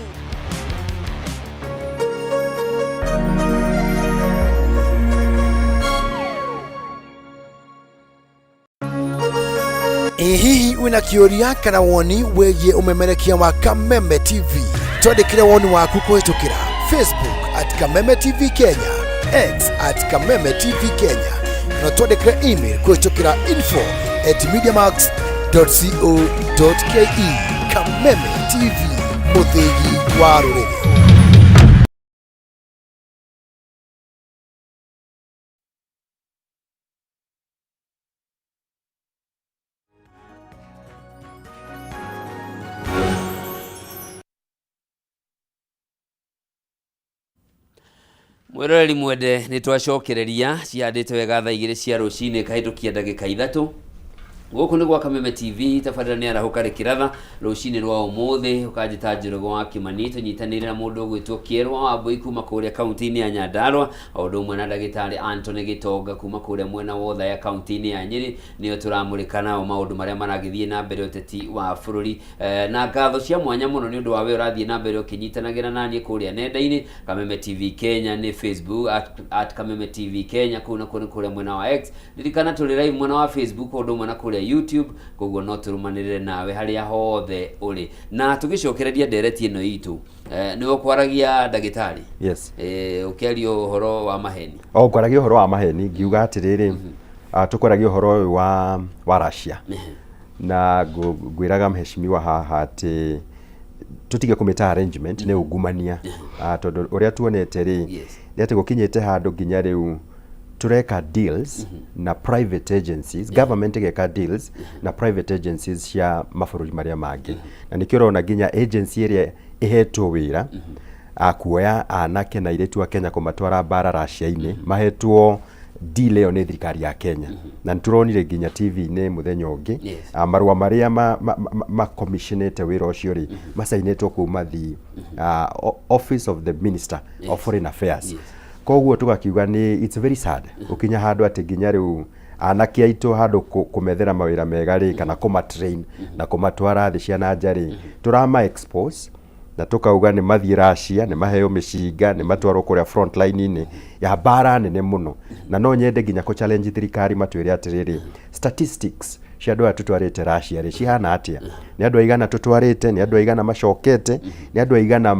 Ĩ hihi wĩna kĩũria kana woni wĩgiĩ ũmemerekia wa Kameme TV? Twandĩkĩre woni waku kũhĩtũkĩra Facebook at Kameme TV Kenya, X at Kameme TV Kenya, kana twandĩkĩre email kũhĩtũkĩra info at mediamax.co.ke. Kameme TV, mũthĩgi wa rũrĩrĩ. Mwiroreri mwende, nĩ twacokereria ciandĩte wega thaa 2 cia rũcinĩ kahĩtũkia ndagĩka 3. Gũkũ nĩ gwa Kameme TV, tabarĩra nĩ arahũka rĩkĩratha rũcinĩ rwa ũmũthĩ. Ũkanjĩta Njoroge wa Kĩmani, tũnyitanĩire na mũndũ ũgwĩtwo Kĩerwa wa Mbũi kuma kũrĩa kaunti-inĩ ya Nyandarua, o ũndũ ũmwe na ndagĩtarĩ Anthony Gĩtonga kuma kũrĩa mwena wa Othaya kaunti-inĩ ya Nyĩrĩ. Nĩo tũramũrĩka nao maũndũ marĩa maragĩthiĩ na mbere ũteti wa bũrũri. Na ngatho cia mwanya mũno nĩ ũndũ wa we ũrathiĩ na mbere ũkĩnyitanagĩra naniĩ kũrĩa nenda-inĩ. Kameme TV Kenya nĩ Facebook at Kameme TV Kenya, kũu nakuo nĩ kũrĩa mwena wa X. Ririkana tũrĩ live mwena wa Facebook o ũndũ ũmwe na kũrĩa YouTube, koguo no tũrũmanĩrĩre nawe harĩa hothe ũrĩ. Na tũgĩcokereria ndereti ĩno itũ, nĩwe ũkwaragia ndagĩtarĩ. Yes. Ũkĩaria ũhoro wa maheni. O ngwaragia ũhoro wa maheni ngiuga atĩrĩrĩ, tũkwaragia ũhoro ũyũ wa Russia na ngwĩraga mheshimiwa haha atĩ tũtige kũmĩta arrangement, nĩ ungumania. Tondũ ũrĩa tuonete rĩ, nĩ atĩ gũkinyĩte handũ nginya rĩu tũreka deals na private agencies, government ĩgeka deals na private agencies cia mabũrũri marĩa mangĩ, na nĩkĩo ũrona nginya agency ĩrĩa ĩhetwo wĩra kuoya anake na airĩtu a Kenya kũmatwara mbara Russia-inĩ, mahetwo Deal ĩyo nĩ thirikari ya Kenya na nĩ tũronire nginya TV-inĩ mũthenya ũngĩ. Yes. Marũa marĩa makomissionĩte wĩra ũcio rĩ, macainĩtwo kuma the office of the minister of foreign affairs. Koguo tũgakiuga nĩ it's very sad gũkinya handũ atĩ nginya rĩu anake aitũ handũ kũmethera mawĩra mega rĩ, kana kũmatrain na kũmatwara thĩ cia na nja rĩ, tũrama expose na tũkauga nĩ mathiĩ Russia, nĩ maheo mĩcinga, nĩ matwarwo kũrĩa front line-inĩ ya mbara nene mũno. Na no nyende nginya kũ challenge thirikari matwĩre atĩrĩrĩ, statistics cia andũ aya tũtwarĩte Russia rĩ cihana atĩa? Nĩ andũ aigana tũtwarĩte, nĩ andũ aigana macokete, nĩ andũ aigana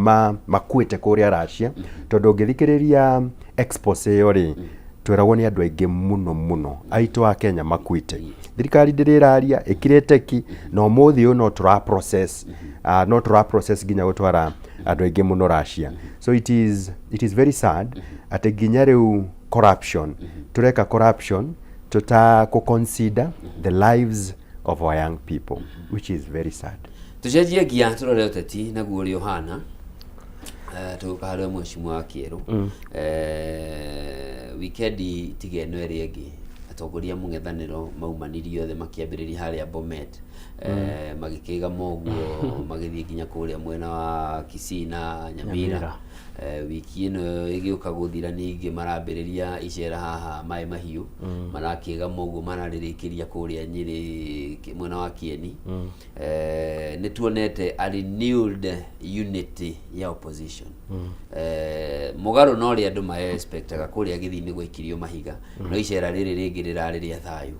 makuĩte kũrĩa Russia? Tondũ ũngĩthikĩrĩria expose ĩyo rĩ, tweragwo nĩ andũ aingĩ mũno mũno aitũ a Kenya makuĩte. Thirikari ndĩrĩ ĩraria, ĩkirĩte ki, na ũmũthĩ ũyũ no tũra process, no tũra process nginya gũtwara andũ aingĩ mũno Russia. So it is very sad atĩ nginya rĩu corruption, tũreka corruption tũtakũ consider the lives of our young people, which is very sad. Tũcenjie ngia tũrore ũteti naguo ũrĩa ũhana. Tũgũka harĩ mheshimiwa wa Kĩerũ. Wikendi tiga ĩno ĩrĩa ĩngĩ, atongoria a mũng'ethanĩro maumanirie othe makĩambĩrĩria harĩa Bomet, magĩkĩga moguo magĩthiĩ nginya kũrĩa mwena wa Kisii na Nyamira. Nyamira. Wiki ĩno ĩgĩũka gũthira ningĩ marambĩrĩria icera haha Maĩ Mahiũ, marakĩga moguo mararĩrĩkĩria kũrĩa Nyĩrĩ mwena wa Kieni. Nĩ tuonete a renewed unity ya opposition. Mũgarũ na ũrĩa andũ ma-expectaga kũrĩa Gĩthii-inĩ gwaikirio mahiga, no icera rĩrĩ rĩngĩ rĩrarĩ rĩa thayũ.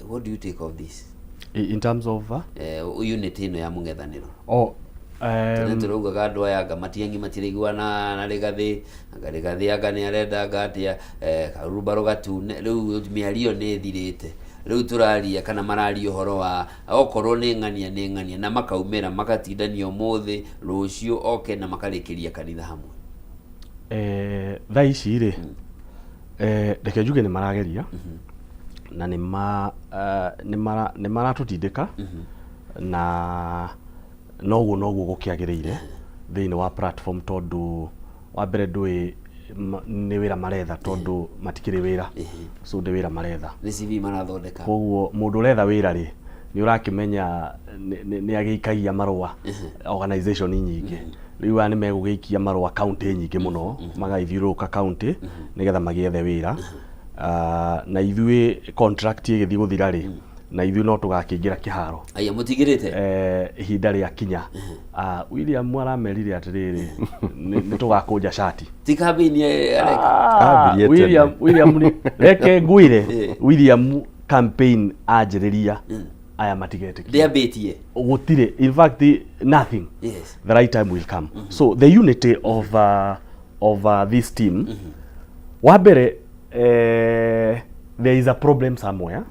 What do you take of this? In terms of Unity ĩno ya mũng'ethanĩro. Oh, Tene tũraugaga andũ aya anga Matiang'i matiraiguana na Rigathĩ, anga Rigathĩ anga nĩ arenda anga atĩa, karurumba gatune. Rĩu mĩario nĩ ĩthirĩte. Rĩu tũraria kana mararia ũhoro wa okorwo nĩ ng'ania nĩ ng'ania, na makaumĩra magatindania ũmũthĩ rũciũ oke na makarĩkĩria kanitha hamwe. Thaa ici rĩ, reke njuge nĩ marageria na nĩ maratũtindĩka, na noguo noguo gũkĩagĩrĩire thĩinĩ wa platform, tondũ wa mbere ndũĩ nĩ wĩra maretha, tondũ matikĩrĩ wĩra, so nĩ wĩra maretha. Nĩ CV marathondeka. Koguo mũndũ ũretha wĩra rĩ, nĩ ũrakĩmenya nĩ agĩikagia marũa organization nyingĩ. Rĩu aya nĩ megũgĩikia marũa kaunti nyingĩ mũno, magagĩthiũrũrũka kaunti nĩgetha magĩethe wĩra. Na ithuĩ contract ĩgĩthiĩ gũthira rĩ, na ithuĩ no tũgakĩingĩra kĩharo. Aya mũtigĩrĩte. Ihinda rĩa kinya. William aramerire atĩrĩrĩ, nĩ tũgakũnja cati. Ti campaign areka. Ambirie tene. William reke ngwĩre, William campaign anjĩrĩria aya matigetĩkia. Ndĩambĩtie. Gũtirĩ, in fact nothing. The right time will come. So the unity of this team, wa mbere, there is a problem somewhere,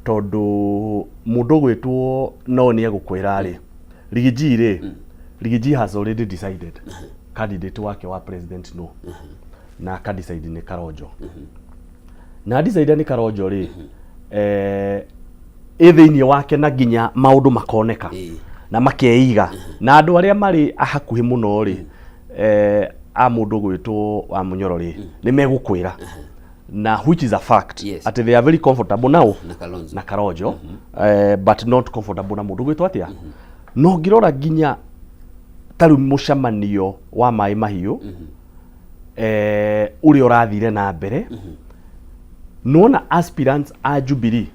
tondũ mũndũ ũgwĩtwo no nĩ egũkwĩra rĩ, Riggy G rĩ, Riggy G has already decided candidate wake wa president, no na aka decide nĩ Karonjo, na decide nĩ Karonjo rĩ, ĩ thĩinĩ wake, na nginya maũndũ makoneka na makeiga na andũ arĩa marĩ hakuhĩ mũno rĩ, a mũndũ ũgwĩtwo wa Mũnyoro rĩ, nĩ megũkwĩra, na which is a fact, atĩ they are very comfortable now na Kalonzo. Na Karonjo, but not comfortable na mũndũ ũgwĩtwo atĩa. No ngĩrora nginya ta rĩu mũcemanio wa Maĩ Mahiũ, ũrĩa ũrathire na mbere, nona aspirants a Jubilee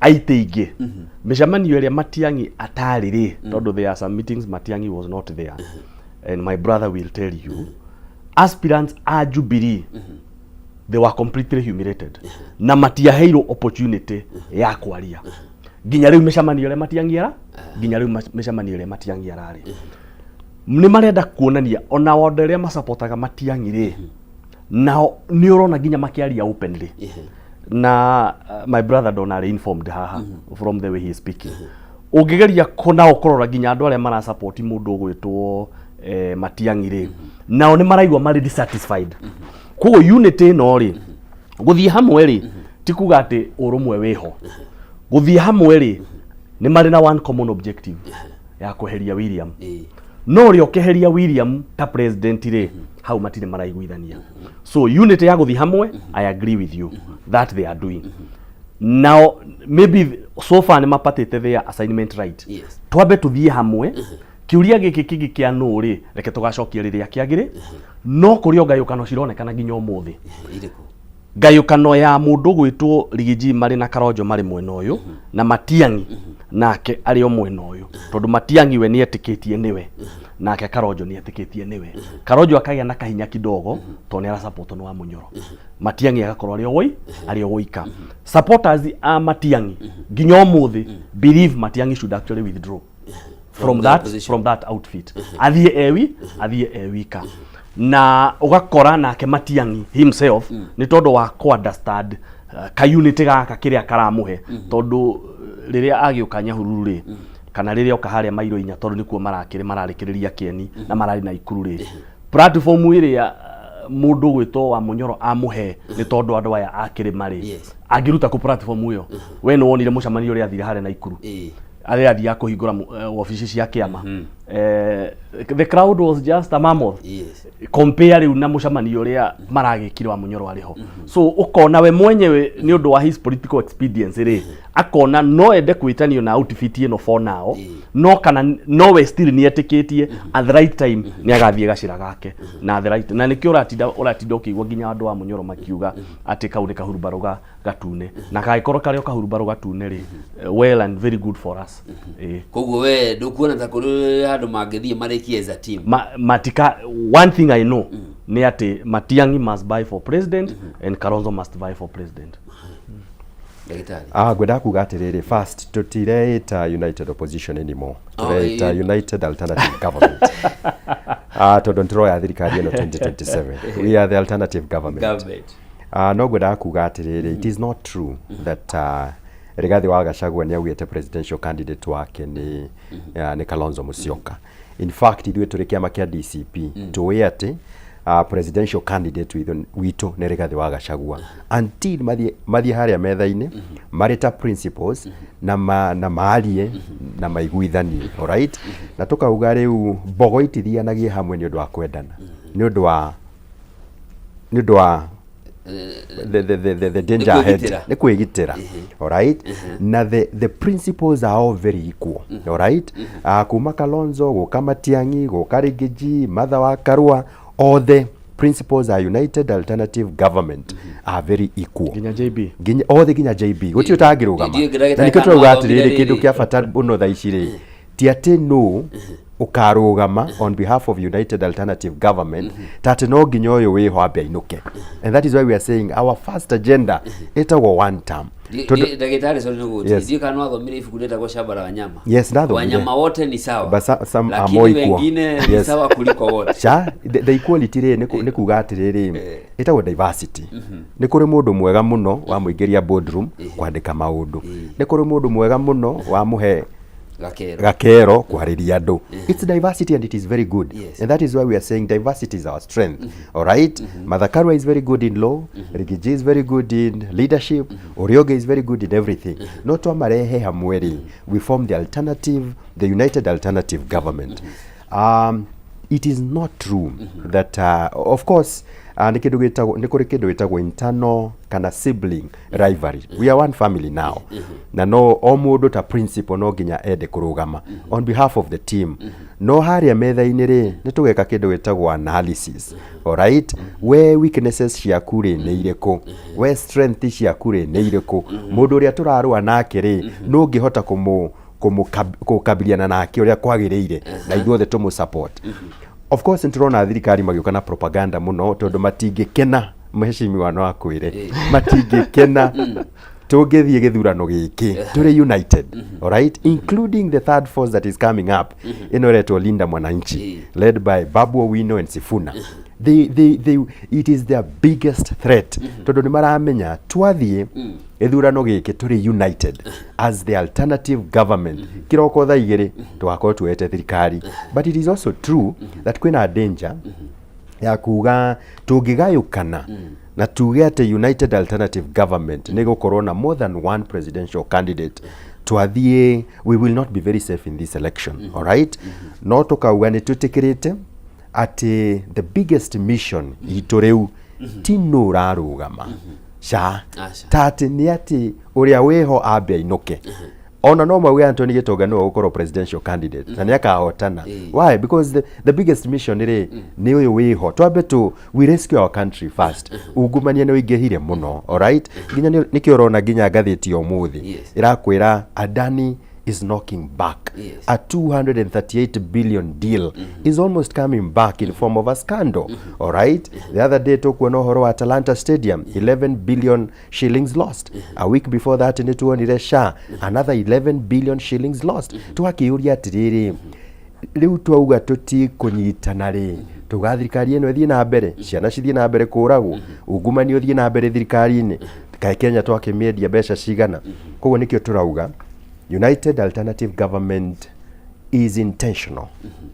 aitĩ ingĩ mĩcemanio ĩrĩa Matiang'i atarĩ rĩ, tondũ there are some meetings Matiang'i was not there, and my brother will tell you, aspirants a Jubilee, they were completely humiliated na matiaheirwo opportunity ya kwaria nginya rĩu mĩcemanio ĩrĩa Matiang'i ara nginya rĩu mĩcemanio ĩrĩa Matiang'i ararĩ. Nĩ marenda kuonania ona andũ arĩa macapotaga Matiang'i rĩ, nao nĩ ũrona nginya makĩaria openly, na my brother ndona arĩ informed haha from the way he is speaking. Ũngĩgeria nao kũrora nginya andũ arĩa marasupport mũndũ ũgwĩtwo Matiang'i rĩ, nao nĩ maraigua marĩ dissatisfied. Koguo unity ĩno rĩ, gũthiĩ hamwe rĩ, ti kuga atĩ ũrũmwe wĩho. Gũthiĩ hamwe rĩ, nĩ marĩ na one common objective ya kweheria William. No ũrĩa ũkeheria William ta president rĩ, hau matirĩ maraiguithania. So unity ya gũthiĩ hamwe, I agree with you that they are doing now. Maybe so far nĩ mapatĩte their assignment right. Twambe tũthiĩ hamwe. Kĩũria gĩkĩ kĩngĩ kĩa nũ rĩ, reke tũgacokia rĩrĩa kĩagĩrĩ. No kũrĩ o ngayũkano cironekana nginya ũmũthĩ. Irĩkũ? Ngayũkano ya mũndũ gwĩtwo Rigiji marĩ na Karonjo marĩ mwena ũyũ, na Matiang'i nake arĩ o mwena ũyũ, tondũ Matiang'i we nĩ etĩkĩtie nĩwe, nake Karonjo nĩ etĩkĩtie nĩwe. Karonjo akagĩa na kahinya kidogo tondũ nĩ arasapotwo nĩ wa Mũnyoro. Matiang'i agakorwo arĩ o woi arĩ o woika. Supporters a Matiang'i nginya ũmũthĩ believe Matiang'i should actually withdraw from the that opposition. From that outfit, athiĩ ewi athiĩ e wika. Na ũgakora nake Matiang'i himself, nĩ tondũ wa ku understand ka unity gaka kĩrĩa karamũhe, tondũ rĩrĩa agĩũka Nyahururu rĩ, kana rĩrĩa oka harĩa Mairo 4, tondũ nĩkuo marakĩrĩ mararĩkĩrĩria kĩeni na mararĩ na Ikuru rĩ, platform ĩrĩa mũndũ gwĩtwo wa Mũnyoro amũhe, nĩ tondũ andũ aya a kĩrĩma rĩ, angĩruta kũ platform ĩyo? We nĩ wonire mũcemanio ũrĩa athire harĩa na Ikuru, arĩa athiaga kũhingũra wabici cia kĩama. The crowd was just a mammoth. Compare rĩu na mũcemanio ũrĩa maragĩkire wa Mũnyoro arĩ ho. So ũkona we mwenyewe, nĩ ũndũ wa his political expediency rĩ, akona no ende kwĩtanio na outfit ĩno for now, no kana no we still nĩ etĩkĩtie at the right time nĩ agathiĩ gacĩra gake na at the right. Na nĩkĩo ũratinda ũkĩigua nginya andũ a Mũnyoro makiuga atĩ kau nĩ kahurumbarũ ga gatune, na kangĩkorwo karĩ o kahurumbarũ gatune rĩ, well and very good for us. Koguo we ndũkuona ta kũrĩ handũ mangĩthiĩ marĩkie as a team? Matika, one thing I know nĩ atĩ Matiang'i must vie for president and Kalonzo must vie for president. Ndagĩtarĩ. Ah, ngwendaga kuga atĩrĩrĩ, first, tũtireĩta united opposition anymore. Oh, Tũreĩta united alternative government. Ah, tondũ nĩtũroya thirikari ĩno 2027. We are the alternative government. Government. No ngwendaga kuga atĩrĩrĩ, it is not true that Rigathi wa Gachagua nĩ augĩte presidential candidate wake nĩ Kalonzo Musyoka. In fact, ithuĩ tũrĩ kĩama kĩa DCP tũĩ atĩ presidential candidate witũ nĩ Rigathi wa Gachagua until mathiĩ harĩa metha-inĩ marĩ ta principals na maarie na maiguithanie. Alright, na tũkauga rĩu mbogo itithianagie hamwe nĩ ũndũ wa kwendana, nĩ ũndũ wa the danger ahead. Kwĩgitĩra. Nĩ kwĩgitĩra. Alright, na the principles are all very equal. Alright, kuma Kalonzo gũka Matiang'i gũka Rigiji, Martha wa Karua, all the principles are united alternative government are very equal. Nginya JB. Nginya othe, nginya JB, gũtirĩ ũtangĩrũgama. Ndiũĩ ndagĩtarĩ Na nĩkĩo kana tũrauga wathomire atĩrĩrĩ, kĩndũ rĩrĩ. Kĩa bata mũno thaa ici rĩ, ti atĩ nũ ũkarũgama on behalf of united alternative government, ta atĩ no nginya ũyũ wĩho ambe ainũke. And that is why we are saying our first agenda ĩtagwo one term. Ndagĩtarĩ, sorry nĩgũtie. Yes. Ndiũĩ kana wathomire ibuku rĩtagwo Shamba la Wanyama. Yes, ndathomire. Wanyama wote ni sawa. But some are lakini more equal. Wengine ni sawa kuliko wote. Cha the equality rĩ, nĩ kuga atĩrĩrĩ, ĩtagwo diversity. Nĩ kũrĩ mũndũ mwega mũno wamũingĩria boardroom kwandĩka maũndũ, nĩ kũrĩ mũndũ mwega mũno wamũhe gakero gakero kwarĩria andũ. It's diversity and it is very good. And that is why we are saying diversity is our strength. All right, Martha Karua is very good in law, Rigiji is very good in leadership, Orioge is very good in everything. No twamarehe hamwe rĩ, we form the united alternative government. It is not true that of course nĩ kĩndũ gĩtagwo, nĩ kũrĩ kĩndũ gĩtagwo internal kana sibling rivalry. We are one family now, na no o mũndũ ta principal no nginya ende kũrũgama on behalf of the team. No harĩa metha-inĩ rĩ, nĩ tũgeka kĩndũ gĩtagwo analysis. Alright, we weaknesses ciaku rĩ nĩ irĩkũ? We strength ciaku rĩ nĩ irĩkũ? Mũndũ ũrĩa tũrarũa nake rĩ, nũ ũngĩhota kũmũ kũmũkabiliana nake ũrĩa kwagĩrĩire na ithuothe tũmũ support? Of course nĩ tũrona thirikari magĩũka na propaganda mũno, tondũ matingĩkena, mheshimiwa no akwĩre, matingĩkena tũngĩthiĩ gĩthurano gĩkĩ tũrĩ united. Alright, including the third force that is coming up, ĩno ĩretwo Linda Mwananchi, led by Babu Owino and Sifuna. They, it is their biggest threat, tondũ nĩ maramenya twathiĩ gĩthurano gĩkĩ tũrĩ united as the alternative government, kĩroko thaa 2 tũgakorwo tuoete thirikari. But it is also true that kwĩna danger ya kuga tũngĩgayũkana na tuge atĩ united alternative government nĩ gũkorwo na more than one presidential candidate. Twathiĩ, we will not be very safe in this election. All right, no tũkauga nĩ twĩtĩkĩrĩte atĩ the biggest mission itũ rĩu ti nũ ũrarũgama ca. Aca. Ta atĩ nĩ atĩ ũrĩa wĩho ambe ainũke. Ona no mauge Anthony Gitonga nĩwe ũgũkorwo presidential candidate na nĩ akahotana. Why? Because the biggest mission rĩ nĩ ũyũ wĩho, twambe tu we rescue our country first. Ungumania nĩ ũingĩhire mũno, alright? Nginya nĩkĩo ũrona nginya ngathĩti ya ũmũthĩ ĩrakwĩra Adani is knocking back. A 238 billion deal is almost coming back in form of a scandal. All right, the other day tukuona ũhoro wa Talanta Stadium, 11 billion shillings lost. A week before that nĩ tuonire SHA, another 11 billion shillings lost. Twakĩũria atĩrĩrĩ, rĩu twauga tũtikũnyitana rĩ, tuga thirikari ĩno ĩthiĩ na mbere, ciana cithiĩ na mbere kũragwo, ungumania ũthiĩ na mbere thirikari-inĩ? Kaĩ Kenya twakĩmĩendia mbeca cigana? Koguo nĩkĩo tũrauga United Alternative Government is intentional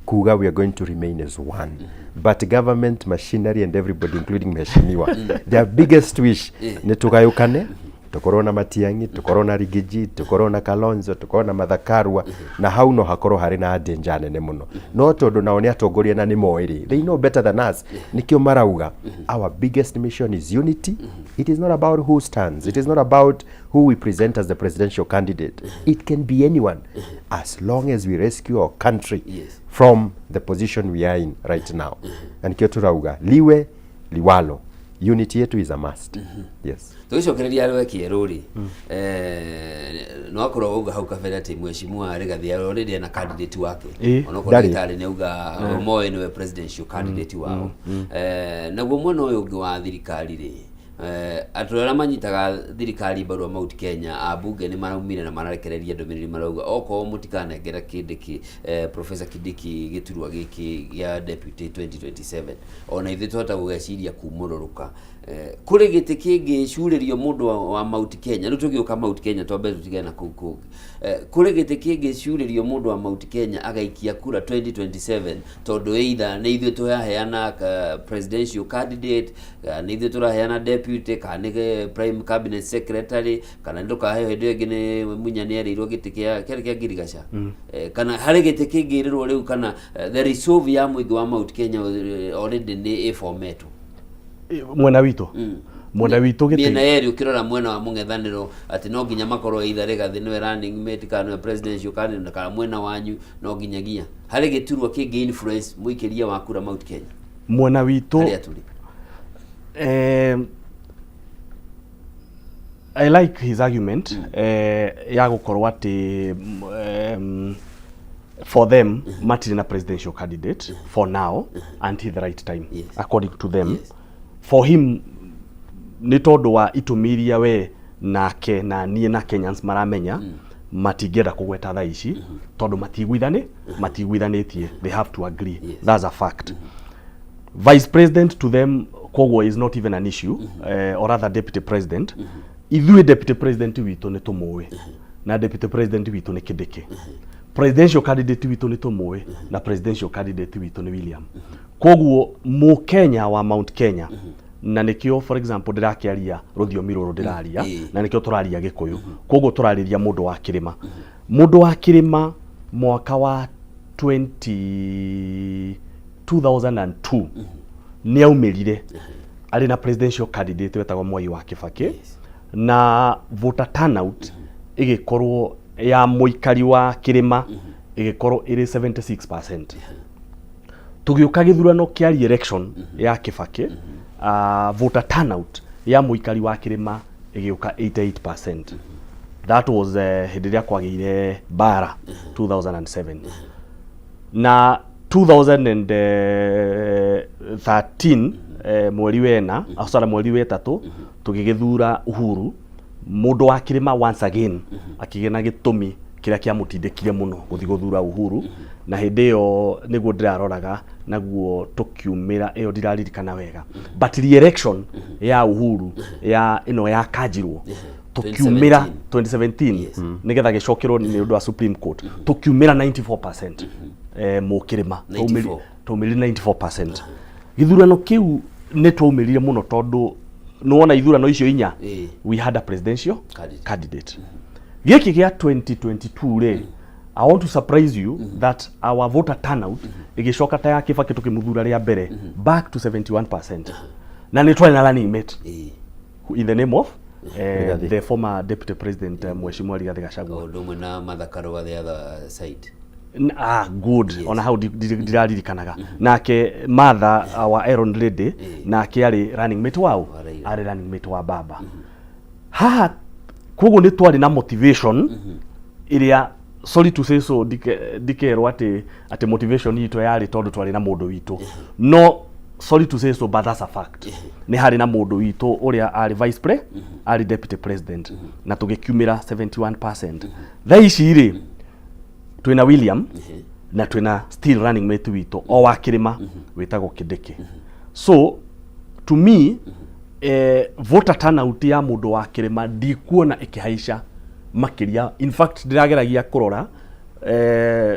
kuga we are going to remain as one, but government machinery and everybody, including mheshimiwa, their biggest wish nĩ tũgayũkane, tukorwo na Matiang'i, tukorwo na Rigiji, tukorwo na Kalonzo, tukorwo na Martha Karua, na hau no hakorwo harĩ na danger nene mũno. No tondũ nao nĩ atongoria na nĩ moĩ rĩ, they know better than us. Nĩkĩo marauga our biggest mission is unity. It is not about who stands, it is not about who we present as the presidential candidate. It can be anyone as long as we rescue our country from the position we are in right now. Na nĩkĩo tũrauga liwe liwalo, unity yetu is a must, yes. Tũgĩcokereria Rwekĩerũ rĩ, no akorwo auga hau kabere atĩ mheshimiwa Rigathi already ena candidate wake. Onokorwo Ndarĩ. ndagĩtarĩ nĩ auga Moi nĩwe presidential candidate wao. Naguo mwena ũyũ ũngĩ wa thirikari rĩ, andũ arĩa manyitaga thirikari mbaru a Mount Kenya, ambunge nĩ maraumire na mararekereria ndũmĩrĩri, marauga okorwo mũtikanengera Kindiki, Professor Kindiki gĩturwa gĩkĩ gĩa deputy 2027, ona ithuĩ twahota gũgeciria kumũrũrũka. Kũrĩ gĩtĩ kĩngĩcurĩrio mũndũ wa Mount Kenya? Rĩu tũgĩũka Mount Kenya, twambe tũtigane na kũu kũngĩ. Kũrĩ gĩtĩ kĩngĩcurĩrio mũndũ wa Mount Kenya agaikia kura 2027, tondũ either nĩ ithuĩ tũraheana presidential candidate, kana nĩ ithuĩ tũraheana deputy, kana nĩ prime cabinet secretary, kana nĩ tũkaheo hĩndĩ ĩyo ĩngĩ nĩ Munya nĩ erĩirwo gĩtĩ kĩa kĩarĩ kĩa ngirigaca? Kana harĩ gĩtĩ kĩngĩrĩrwo rĩu, kana the resolve ya mũingĩ wa Mount Kenya already nĩ ĩfometwo? Mwena witũ Mĩena gĩtĩ yerĩ, ũkĩrora mwena wa mũng'ethanĩro atĩ no nginya makorwo either Rigathi nĩwe running mate kana nĩwe presidential candidate, kana mwena wanyu no nginyagia harĩ gĩturwa kĩngĩ influence mũikĩria wa kura Mount Kenya? Mwena witũ harĩa tũrĩ. I like his argument ya gũkorwo atĩ for them matirĩ na presidential candidate for now until the right time, according to them. For him, nĩ tondũ wa itũmi iria we nake na niĩ na Kenyans maramenya matingĩenda kũgweta thaa ici, tondũ matiguithanĩtie. They have to agree. That's a fact. Vice president to them koguo is not even an issue, or rather deputy president. Ithuĩ deputy president witũ nĩ tũmũĩ, na deputy president witũ nĩ Kindiki. Presidential candidate witũ nĩ tũmũĩ, na presidential candidate witũ nĩ William. Koguo mũkenya wa Mount Kenya, na nĩkĩo for example ndĩrakĩaria rũthiomi rũrũ ndĩraria, na nĩkĩo tũraria Gĩkũyũ, koguo tũrarĩria mũndũ wa kĩrĩma. Mũndũ wa kĩrĩma mwaka wa 20 2002 nĩ aumĩrire arĩ na presidential candidate wetagwo Mwai wa Kĩbakĩ, na voter turnout ĩgĩkorwo ya mũikari wa kĩrĩma ĩgĩkorwo ĩrĩ 76%. Tũgĩũka gĩthurano kĩa re-election ya Kĩbakĩ, voter turnout ya mũikari wa kĩrĩma ĩgĩũka 88%. That was hĩndĩ ĩrĩa kwagĩire mbara 2007. Na 2013, mweri wena, sorry, mweri wetatũ, tũgĩgĩthura Uhuru. Mũndũ wa kĩrĩma once again akĩgĩa na gĩtũmi kĩrĩa kĩamũtindĩkire mũno gũthiĩ gũthura Uhuru. Na hĩndĩ ĩyo nĩguo ndĩraroraga naguo tũkiumĩra ĩyo ndiraririkana wega, but re-election ya Uhuru ya ĩno ya kanjirwo tũkiumĩra 2017 nĩgetha gĩcokerwo nĩ ũndũ wa Supreme Court, tũkiumĩra 94%, mũkĩrĩma. 94. Twaumĩrire 94%. Gĩthurano kĩu nĩ twaumĩrire mũno tondũ nĩwona ithurano icio inya we had a presidential Candidate. candidate. Gĩkĩ gĩa 2022 rĩ, I want to surprise you that our voter turnout ĩgĩcoka ta ya Kibaki tũkĩmũthura rĩa mbere, back to 71%, na nĩ twarĩ na running mate in the name of Rigathi. the former deputy president, Mheshimiwa Rigathi Gachagua. Ũndũ ũmwe na Martha Karua the other side. Ah, good. Ona hau ndiraririkanaga nake Martha, our Iron Lady, nake arĩ running mate wao, arĩ running mate wa baba haha. Koguo nĩ twarĩ na motivation ĩrĩa, sorry to say so, ndikerwo atĩ motivation itũ yarĩ tondũ twarĩ na mũndũ witũ. No sorry to say so, but that's a fact, nĩ harĩ na mũndũ witũ ũrĩa arĩ vice pre arĩ deputy president, na tũgĩkiumĩra 71%. Thaa ici rĩ, twĩna William na twĩna still running mate witũ o wa kĩrĩma wĩtagwo Kindiki. So to me, voter turnout ya mũndũ wa kĩrĩma ndikuona ĩkĩhaica makĩria. In fact, ndĩrageragia kũrora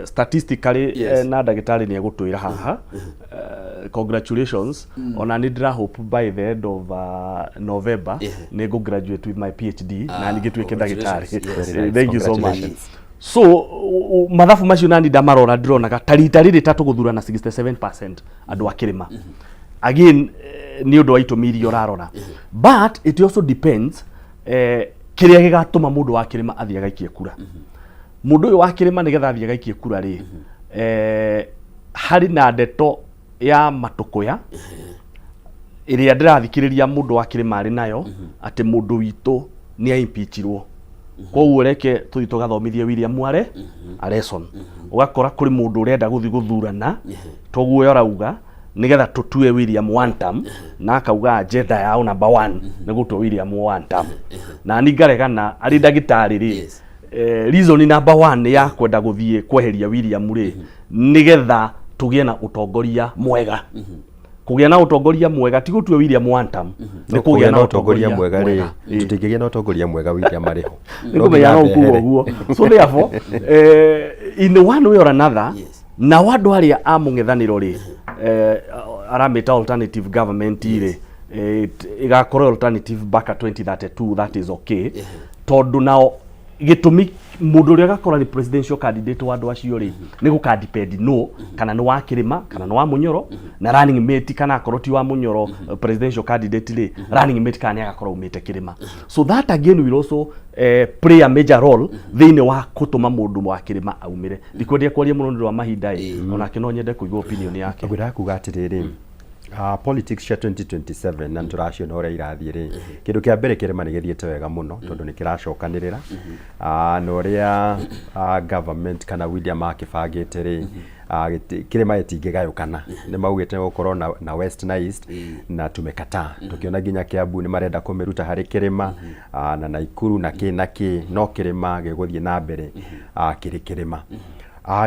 statistically, na ndagĩtarĩ nĩ egũtwĩra haha. Congratulations. Ona nĩ ndĩra hope by the end of November nĩ ngũ graduate with my PhD na ningĩ tuĩke ndagĩtarĩ. Congratulations. Yes. Very nice. Thank you so much. Congratulations. So mathabu macio nani ndamarora, ndironaga ta rita rĩrĩ ta tũgũthurana 67% andũ a kĩrĩma again, nĩ ũndũ wa itũmi iria ũrarora, but it also depends kĩrĩa gĩgatũma mũndũ wa kĩrĩma athiĩ agaikie kura. Mũndũ ũyũ wa kĩrĩma, nĩgetha athiĩ agaikie kura rĩ, harĩ na ndeto ya matũkũya ĩrĩa ndĩrathikĩrĩria mũndũ wa kĩrĩma arĩ nayo, atĩ mũndũ witũ nĩ aimpeachirwo, koguo reke tũthiĩ tũgathomithie William Ware a lesson. Ũgakora kũrĩ mũndũ ũrenda gũthiĩ gũthurana toguo we ũrauga nĩgetha tũtue William one term, na akauga agenda yao number one nĩ gũtua William one term, na ni ngaregana arĩ ndagĩtarĩ rĩ. Reason number one ya kwenda gũthiĩ kweheria William rĩ, nĩgetha tũgĩe na ũtongoria mwega. Kũgĩa na ũtongoria mwega ti gũtua William one term, nĩ kũgĩa na ũtongoria mwega rĩ, tũtingĩgĩa na ũtongoria mwega William arĩ ho. Nĩ kũmenya no kuga ũguo. So therefore, in one way or another, nao andũ arĩa a mũng'ethanĩro rĩ, aramĩta alternative government rĩ, ĩgakorwo alternative mpaka 2032. That is okay, tondũ nao gĩtũmi mũndũ ũrĩa agakorwo nĩ presidential candidate wa andũ acio rĩ, nĩ gũkadepend no kana nĩ wa kĩrĩma kana nĩ wa mũnyoro, na running mate kana akorwo ti wa mũnyoro presidential candidate rĩ, running mate kana nĩ agakorwo umĩte kĩrĩma. So that again will also play a major role thĩinĩ wa gũtũma mũndũ wa kĩrĩma aumĩre. Ndikwendia kwaria mũno nĩ ũndũ wa mahinda ĩ, onake no nyende kũigua opinion yake. Ngwendaga kuga atĩrĩrĩ, politics cia 2027 na nĩtũraciona ũrĩa irathiĩ rĩ, kĩndũ kĩa mbere, kĩrĩma nĩ gĩthiĩte wega mũno tondũ nĩ kĩracokanĩrĩra na ũrĩa government kana William akĩbangĩte rĩ, kĩrĩma gĩtingĩgayũkana. Nĩ maugĩte gũkorwo na west na east, na tumekataa. Tũkĩona nginya Kiambu nĩ marenda kũmĩruta harĩ kĩrĩma, na Naikuru na kĩ na kĩ, no kĩrĩma gĩgũthiĩ na mbere kĩrĩ kĩrĩma.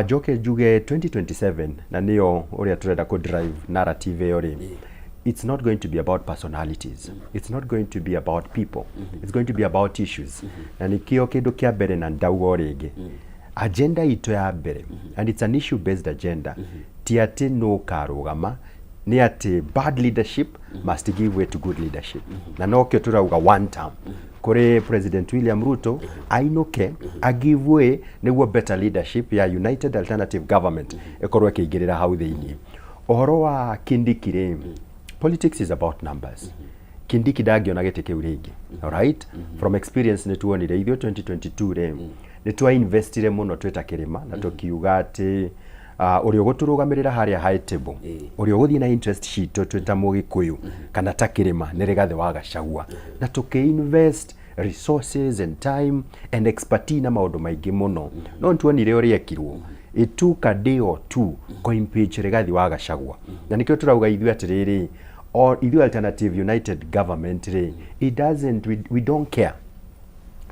Njoke njuge 2027, na nĩyo ũrĩa tũrenda kũ drive narrative ĩyo rĩ, it's not going to be about personalities, it's not going to be about people, it's going to be about issues. Na nĩkĩo kĩndũ kĩa mbere, na ndauga o rĩngĩ, agenda itũ ya mbere, and it's an issue based agenda, ti atĩ nũ ũkarũgama, nĩ atĩ bad leadership must give way to good leadership. Na nokĩo tũrauga one term kũrĩ President William Ruto, ainũke, a give way nĩguo better leadership ya United Alternative Government ĩkorwo ĩkĩingĩrĩra hau thĩinĩ. Ũhoro wa Kindiki rĩ, politics is about numbers. Kindiki ndangĩona gĩtĩ kĩu rĩngĩ. Alright, from experience, nĩ tuonire ithuĩ 2022 rĩ, nĩ twa investire mũno twĩta kĩrĩma, na tũkiuga atĩ ũrĩa ũgũtũrũgamĩrĩra harĩa high table, ũrĩa ũgũthiĩ na interest citũ twĩ ta mũgĩkũyũ kana ta kĩrĩma, nĩ Rigathĩ wa Gachagua, na tũkĩ-invest resources and time and expertise na maũndũ maingĩ mũno. No nĩtuonire ũrĩa ekirwo. It took a day or two kũ impeach Rigathĩ wa Gachagua, na nĩkĩo tũrauga ithuĩ atĩrĩrĩ, o ithuĩ Alternative United Government rĩ, it doesn't we don't care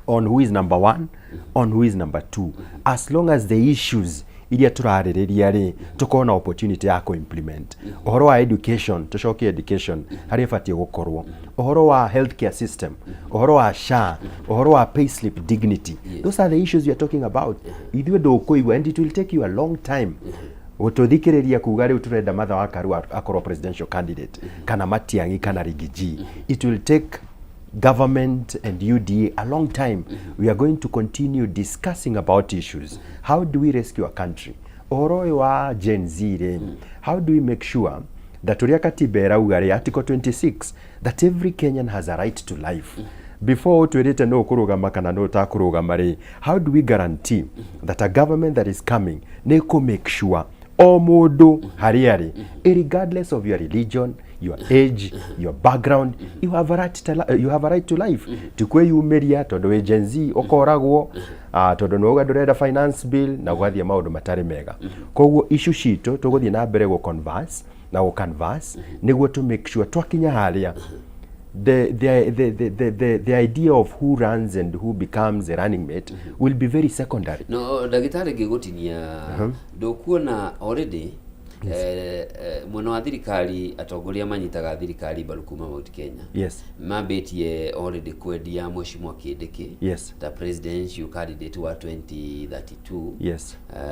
on who is number one, on who is number two, as long as the issues iria tũrarĩrĩria rĩ, tũkorwo na opportunity ya kũ-implement. Ũhoro wa education, tũcokie education harĩa ĩbatiĩ gũkorwo, ũhoro wa healthcare system, ũhoro wa SHA, ũhoro wa payslip dignity, those are the issues we are talking about. Ithuĩ ndũkũigua, and it will take you a long time gũtũthikĩrĩria kuga rĩu tũrenda Martha wa Karua akorwo presidential candidate, kana Matiang'i, kana Riggy G. It will take Government and UDA a long time. We are going to continue discussing about issues. How do we rescue a country? Ũhoro ũyũ wa Gen Z rĩ, how do we make sure that ũrĩa katiba ĩrauga rĩ, Article 26, that every Kenyan has a right to life? Before ũtwĩrĩte nũ ũkũrũgama kana nũ ũtakũrũgama rĩ, how do we guarantee that a government that is coming nĩ kũ make sure o mũndũ harĩa arĩ, regardless of your religion, your age, your background, you have a right to life? Ti kwĩyumĩria tondũ wĩ Gen Z ũkoragwo tondũ nĩwauga ndũrenda Finance Bill na ũgathiĩ maũndũ matarĩ mega. Koguo issue citũ tũgũthiĩ na mbere gũ converse na gũ canvas nĩguo to make sure twakinya harĩa the idea of who runs and who becomes a running mate will be very secondary. No ndagĩtarĩ, ngĩgũtinia, ndũkuona already mwena wa thirikari, atongoria manyitaga thirikari mbaru kuma Mount Kenya mambĩtie already kwendia Mheshimiwa Kindiki ta presidential candidate wa 2032?